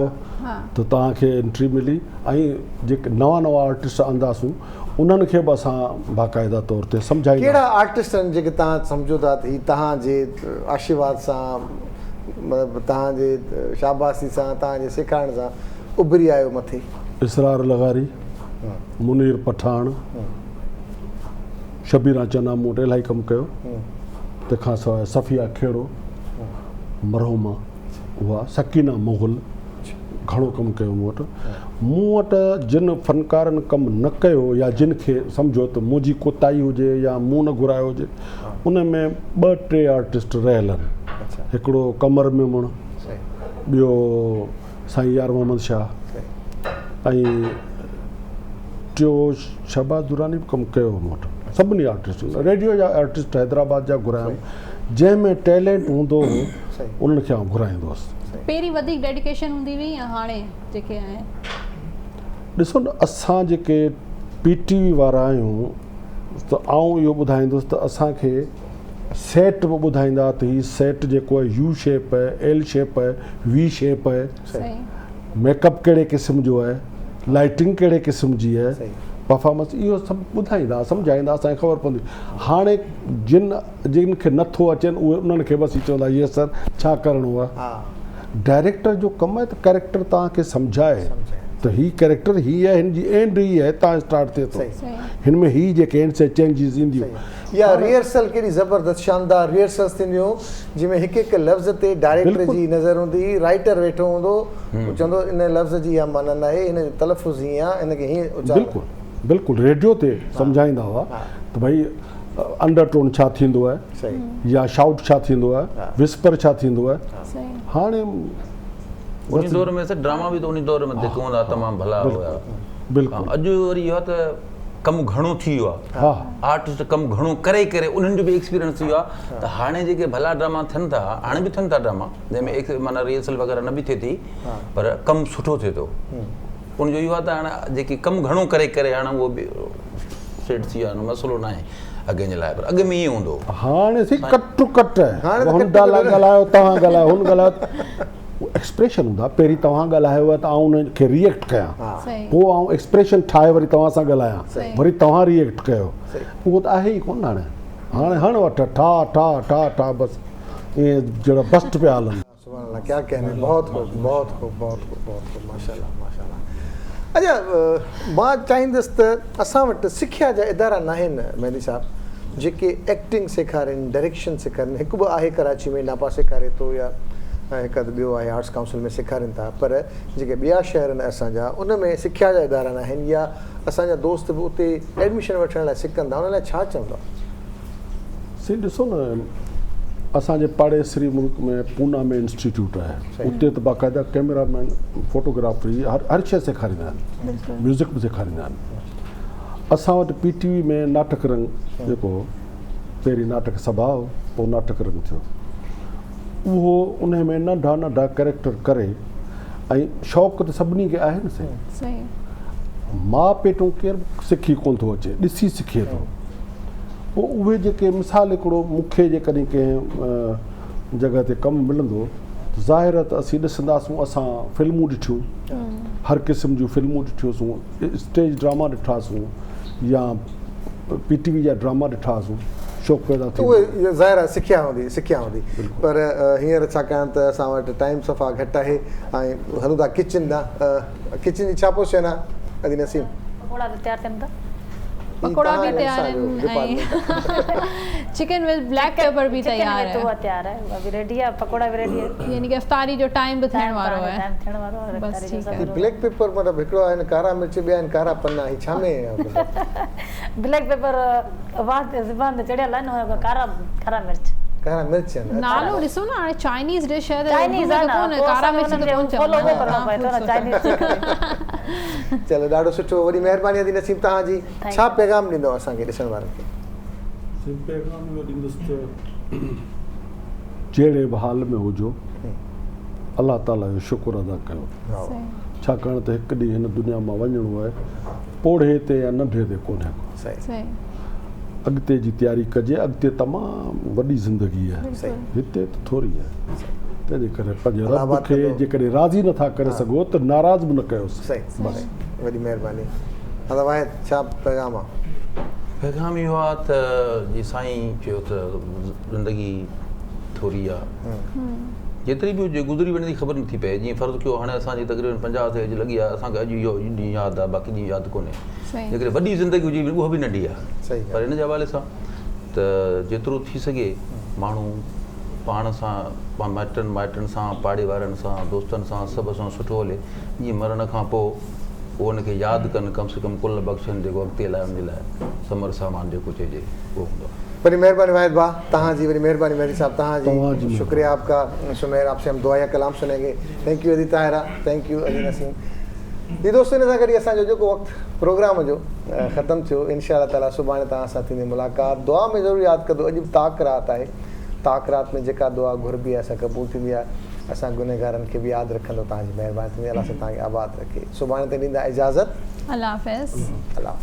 ته توهان کي انٽري ملي ۽ جيڪي نوان نوان آرٽسٽ آنداسون انهن کي به اسان باقاعده طور تي سمجهائينداسون. ڪهڙا آرٽسٽ آهن جيڪي توهان سمجهو ٿا ته هي توهان جي آشيرواد سان مطلب توهان جي شاباسي سان توهان جي سيکارڻ سان اڀري آيو مٿي؟ اسرار لغاري، منير پٺاڻ، شبيران چنا مون وٽ الاهي ڪم ڪيو تنهن کان سواء صفيه کهڙو مرحومه اها سڪينه مغل گهڻو ڪم ڪيو مون وٽ. مون وٽ جن فنڪارن ڪم نه ڪيو يا جن کي سمجهو ته منهنجي ڪوتاهي هجي يا مون نه گهرايو هجي ان ۾ ٻه ٽي آرٽسٽ رهيل آهن. هڪڙو قمر ميمڻ، ٻيو سائين يار محمد شاهه ۽ ٽيو شهباز دراني به ڪم ڪيو مون وٽ. سڀني آرٽسٽن ريڊيو جا آرٽسٽ حيدرآباد جا گهرايم جنهن ۾ ٽيلنٽ هوندو هو انهن کي آئون گهرائيندو هوس. پهرين وڌيڪ ڊيڊيڪيشن هوندي هئي يا هاڻي جيڪي آهن؟ ڏسو نه اسان جيڪي پي ٽي وي وارا آهيون ته آئون اهو ٻڌائيندس ته اسان کي سيٽ به ٻڌائيندا ته هي سيٽ جيڪو آهي يو شيپ آهي، ايل شيپ آهي، وي شيپ آهي، ميڪ اپ ڪهڙي قسم جو آهي، لائٽنگ ڪهڙي قسم جي آهي، پرفارمنس اهو سڀ ٻڌائيندا سمجهائيندا اسان کي خبر پوندي هاڻي جن جن کي نه ٿو اچين اهي انهن کي بس چوندا يس سر ڇا ڪرڻو آهي ڊائريڪٽر جو ڪم آهي ته ڪريڪٽر توهان کي سمجهائي. ته هي ڪيريڪٽر هي آهي هن جي اينڊ هي آهي هتان اسٽارٽ ٿئي ٿو هن ۾ هي جيڪي آهن سي چينجز اينديون. يا ريهرسل ڪيڏي زبردست شاندار ريهرسلز ٿينديون جنهن ۾ هڪ هڪ لفظ تي ڊائريڪٽر جي نظر هوندي هئي رائيٽر ويٺو هوندو هو چوندو ان لفظ جي اها معنيٰ ناهي هن جو تلفظ هيئن آهي هن کي هيئن اچار بلڪل بلڪل ريڊيو تي سمجهائيندا هئا ته ڀئي انڊر ٽون ڇا ٿيندو آهي يا شائوٽ ڇا ٿيندو آهي وسپر ڇا ٿيندو آهي هاڻي انهي دور ۾ سر ڊراما به ته انهي دور ۾ جيڪي هوندا تمام ڀلا هيا. بلڪل. اڄ وري اهو آهي ته ڪم گهڻو ٿي ويو آهي آرٽسٽ ڪم گهڻو ڪري ڪري انهن جو به ايڪسپيرينس ٿي ويو آهي ته هاڻي جيڪي ڀلا ڊراما ٿين ٿا هاڻي به ٿين ٿا ڊراما جنهن ۾ ايڪس معنيٰ ريهرسل وغيره نه به ٿئي ٿي پر ڪم سٺو ٿئي ٿو ان جو اهو آهي ته هاڻي جيڪي ڪم گهڻو ڪري ڪري هاڻي اهو به سيٽ ٿي ويو آهي مسئلو ناهي اڳين جي لاء پر اڳ ۾ ائين هوندو هو. هاڻي سائين ڪٽ ٽو ڪٽ هن ڳالهايو توهان ڳالهايو هن ڳالهايو ايڪسپريشن هوندا پهرين توهان ڳالهايو ته آئون ان کي ريئيڪٽ ڪيان پوء آئون ايڪسپريشن ٺاهي وري توهان سان ڳالهايان وري توهان ريئيڪٽ ڪيو اهو ته آهي ئي ڪونه هاڻي هاڻي هڻ وٺ ٺا ٺا ٺا ٺا بس ائين جهڙا بسٽ پيا هلن. سبحان الله ڪيا ڪهني بهت خوب بهت خوب بهت خوب بهت خوب ماشاءالله ماشاءالله اچا مان چاهيندس ته اسان وٽ سکيا جا ادارا ناهن مهدي صاحب جيڪي ايڪٽنگ سيکارين ڊائريڪشن سيکارين هڪ ٻه آهي ڪراچي ۾ ناپا سيکاري ٿو يا هڪ اڌ ٻيو آهي آرٽس ڪائونسل ۾ سيکارين ٿا پر جيڪي ٻيا شهر آهن اسان جا ان ۾ سکيا جا ادارا ناهن يا اسان جا دوست به اتي ايڊميشن وٺڻ لاء سڪن ٿا ان لاء ڇا چوندا؟ سائين ڏسو نه اسان جي پاڙيسري ملڪ ۾ پونا ۾ انسٽيٽيوٽ آهي اتي ته باقاعده ڪئميرا مين فوٽوگرافي هر هر شيء سيکاريندا آهن ميوزڪ به سيکاريندا آهن اسان وٽ پي ٽي وي ۾ ناٽڪ رنگ جيڪو پهرين ناٽڪ سڀا هو پوء ناٽڪ رنگ ٿيو اهو ان ۾ ننڍا ننڍا ڪريڪٽر ڪري ۽ شوق ته سڀني کي آهي نه سائين ماء پيٽون ڪير به سکي ڪونه ٿو اچي ڏسي سکي ٿو پوء اهي جيڪي مثال هڪڙو مون کي جيڪڏهن ڪنهن جڳهه تي ڪم ملندو ته ظاهر آهي ته اسين ڏسنداسون اسان فلمون ڏٺيون هر قسم جون فلمون ڏٺيوسون اسٽيج ڊراما ڏٺاسون يا پي ٽي وي جا ڊراما ڏٺاسون شوق پيدا ٿيندو. اهي ظاهر آهي سکيا هوندي سکيا هوندي پر هينئر ڇاڪاڻ ته اسان وٽ ٽائيم صفا گهٽ آهي ۽ هلون ٿا ڪچن ڏانهن ڪچن جي ڇا پوزيشن آهي ادي نسيم. پڪوڙا به تيار ٿين ٿا. پڪوڙا به تيار آهن ۽ چڪن ود بليڪ پيپر به تيار آهي. چڪن ود تيار آهي اها به ريڊي آهي پڪوڙا به ريڊي آهن. يعني ڪه افطاري جو ٽائيم به ٿيڻ وارو آهي. ٽائيم ٿيڻ وارو آهي بس ٺيڪ آهي. بليڪ پيپر مطلب هڪڙو آهن ڪارا مرچ ٻيا آهن ڪارا پنا هي ڇا ۾ بليڪ پيپر وات تي زبان تي چڙهيل آهن ڪارا ڪارا مرچ. ڪارا مرچ آهن اڇا. نالو ڏسو نه هاڻي چائنيز ڊش آهي ته چائنيز آهي نه ڪونه ڪارا مرچ ته ڪونه چوندا فالو ڪرڻو پئي ٿو نه چائنيز جي ڪري. چلو ڏاڍو سٺو وڏي مهرباني ادي نسيم توهان جي ڇا پيغام ڏيندو اسان کي ڏسڻ وارن کي. سائين پيغام اهو ڏيندس ته جهڙي به حال ۾ هجو الله تعالي جو شڪر ادا ڪيو ڇاڪاڻ ته هڪ ڏينهن هن دنيا مان وڃڻو آهي پوڙهي تي يا ننڍي تي ڪونهي ڪو اڳتي جي تياري ڪجي اڳتي تمام وڏي زندگي آهي هتي ته ٿوري آهي تنهنجي ڪري پنهنجي رب کي جيڪڏهن راضي نٿا ڪري سگهو ته ناراض به نه ڪيوس بس. وڏي مهرباني ادا واحد ڇا پيغام آ. پيغام اهو آ ته جي سائين چيو ته زندگي ٿوري آ جيتري به هجي گذري وڃي ٿي خبر نٿي پئي جيئن فرض ڪيو هاڻي اسان جي تقريبن 50 تي ايج لڳي آ اسان کي اڄ اهو ڏينهن ياد آ باقي ڏينهن ياد ڪونهي جيڪڏهن وڏي زندگي هجي اها به ننڍي آ پر ان جي حوالي سان ته جيترو ٿي سگهي ماڻهو پاڻ سان مائٽن مائٽن سان پاڙي وارن سان دوستن سان سڀ سان سٺو هلي جيئن مرڻ کان پوء هو ان کي ياد ڪن ڪم سي ڪم ڪل بخشن جيڪو اڳتي لاء ان جي لاء ثمر سامان جيڪو چئجي اهو هوندو آهي. وڏي مهرباني واحد ڀاء تهان جي وڏي مهرباني مهدي صاحب تهان جي شڪريه آپ ڪا سمير آپ سي هم دعائيه ڪلام سنين گي thank you ادي طاهره thank you ادي نسيم جي دوستو ان سان گڏ ئي اسان جو اڄوڪو وقت پروگرام جو ختم ٿيو انشاء الله تعالي سڀاڻي توهان سان ٿيندي ملاقات دعا ۾ ضرور ياد ڪندو اڄ به طاق رات آهي طاق رات ۾ جيڪا دعا گهربي آهي سا قبول ٿيندي آهي اسان گنهگارن کي به ياد رکندو توهان جي مهرباني ٿيندي الله سائين توهان کي آباد رکي سڀاڻي تائين ڏيندا اجازت الله حافظ. الله حافظ.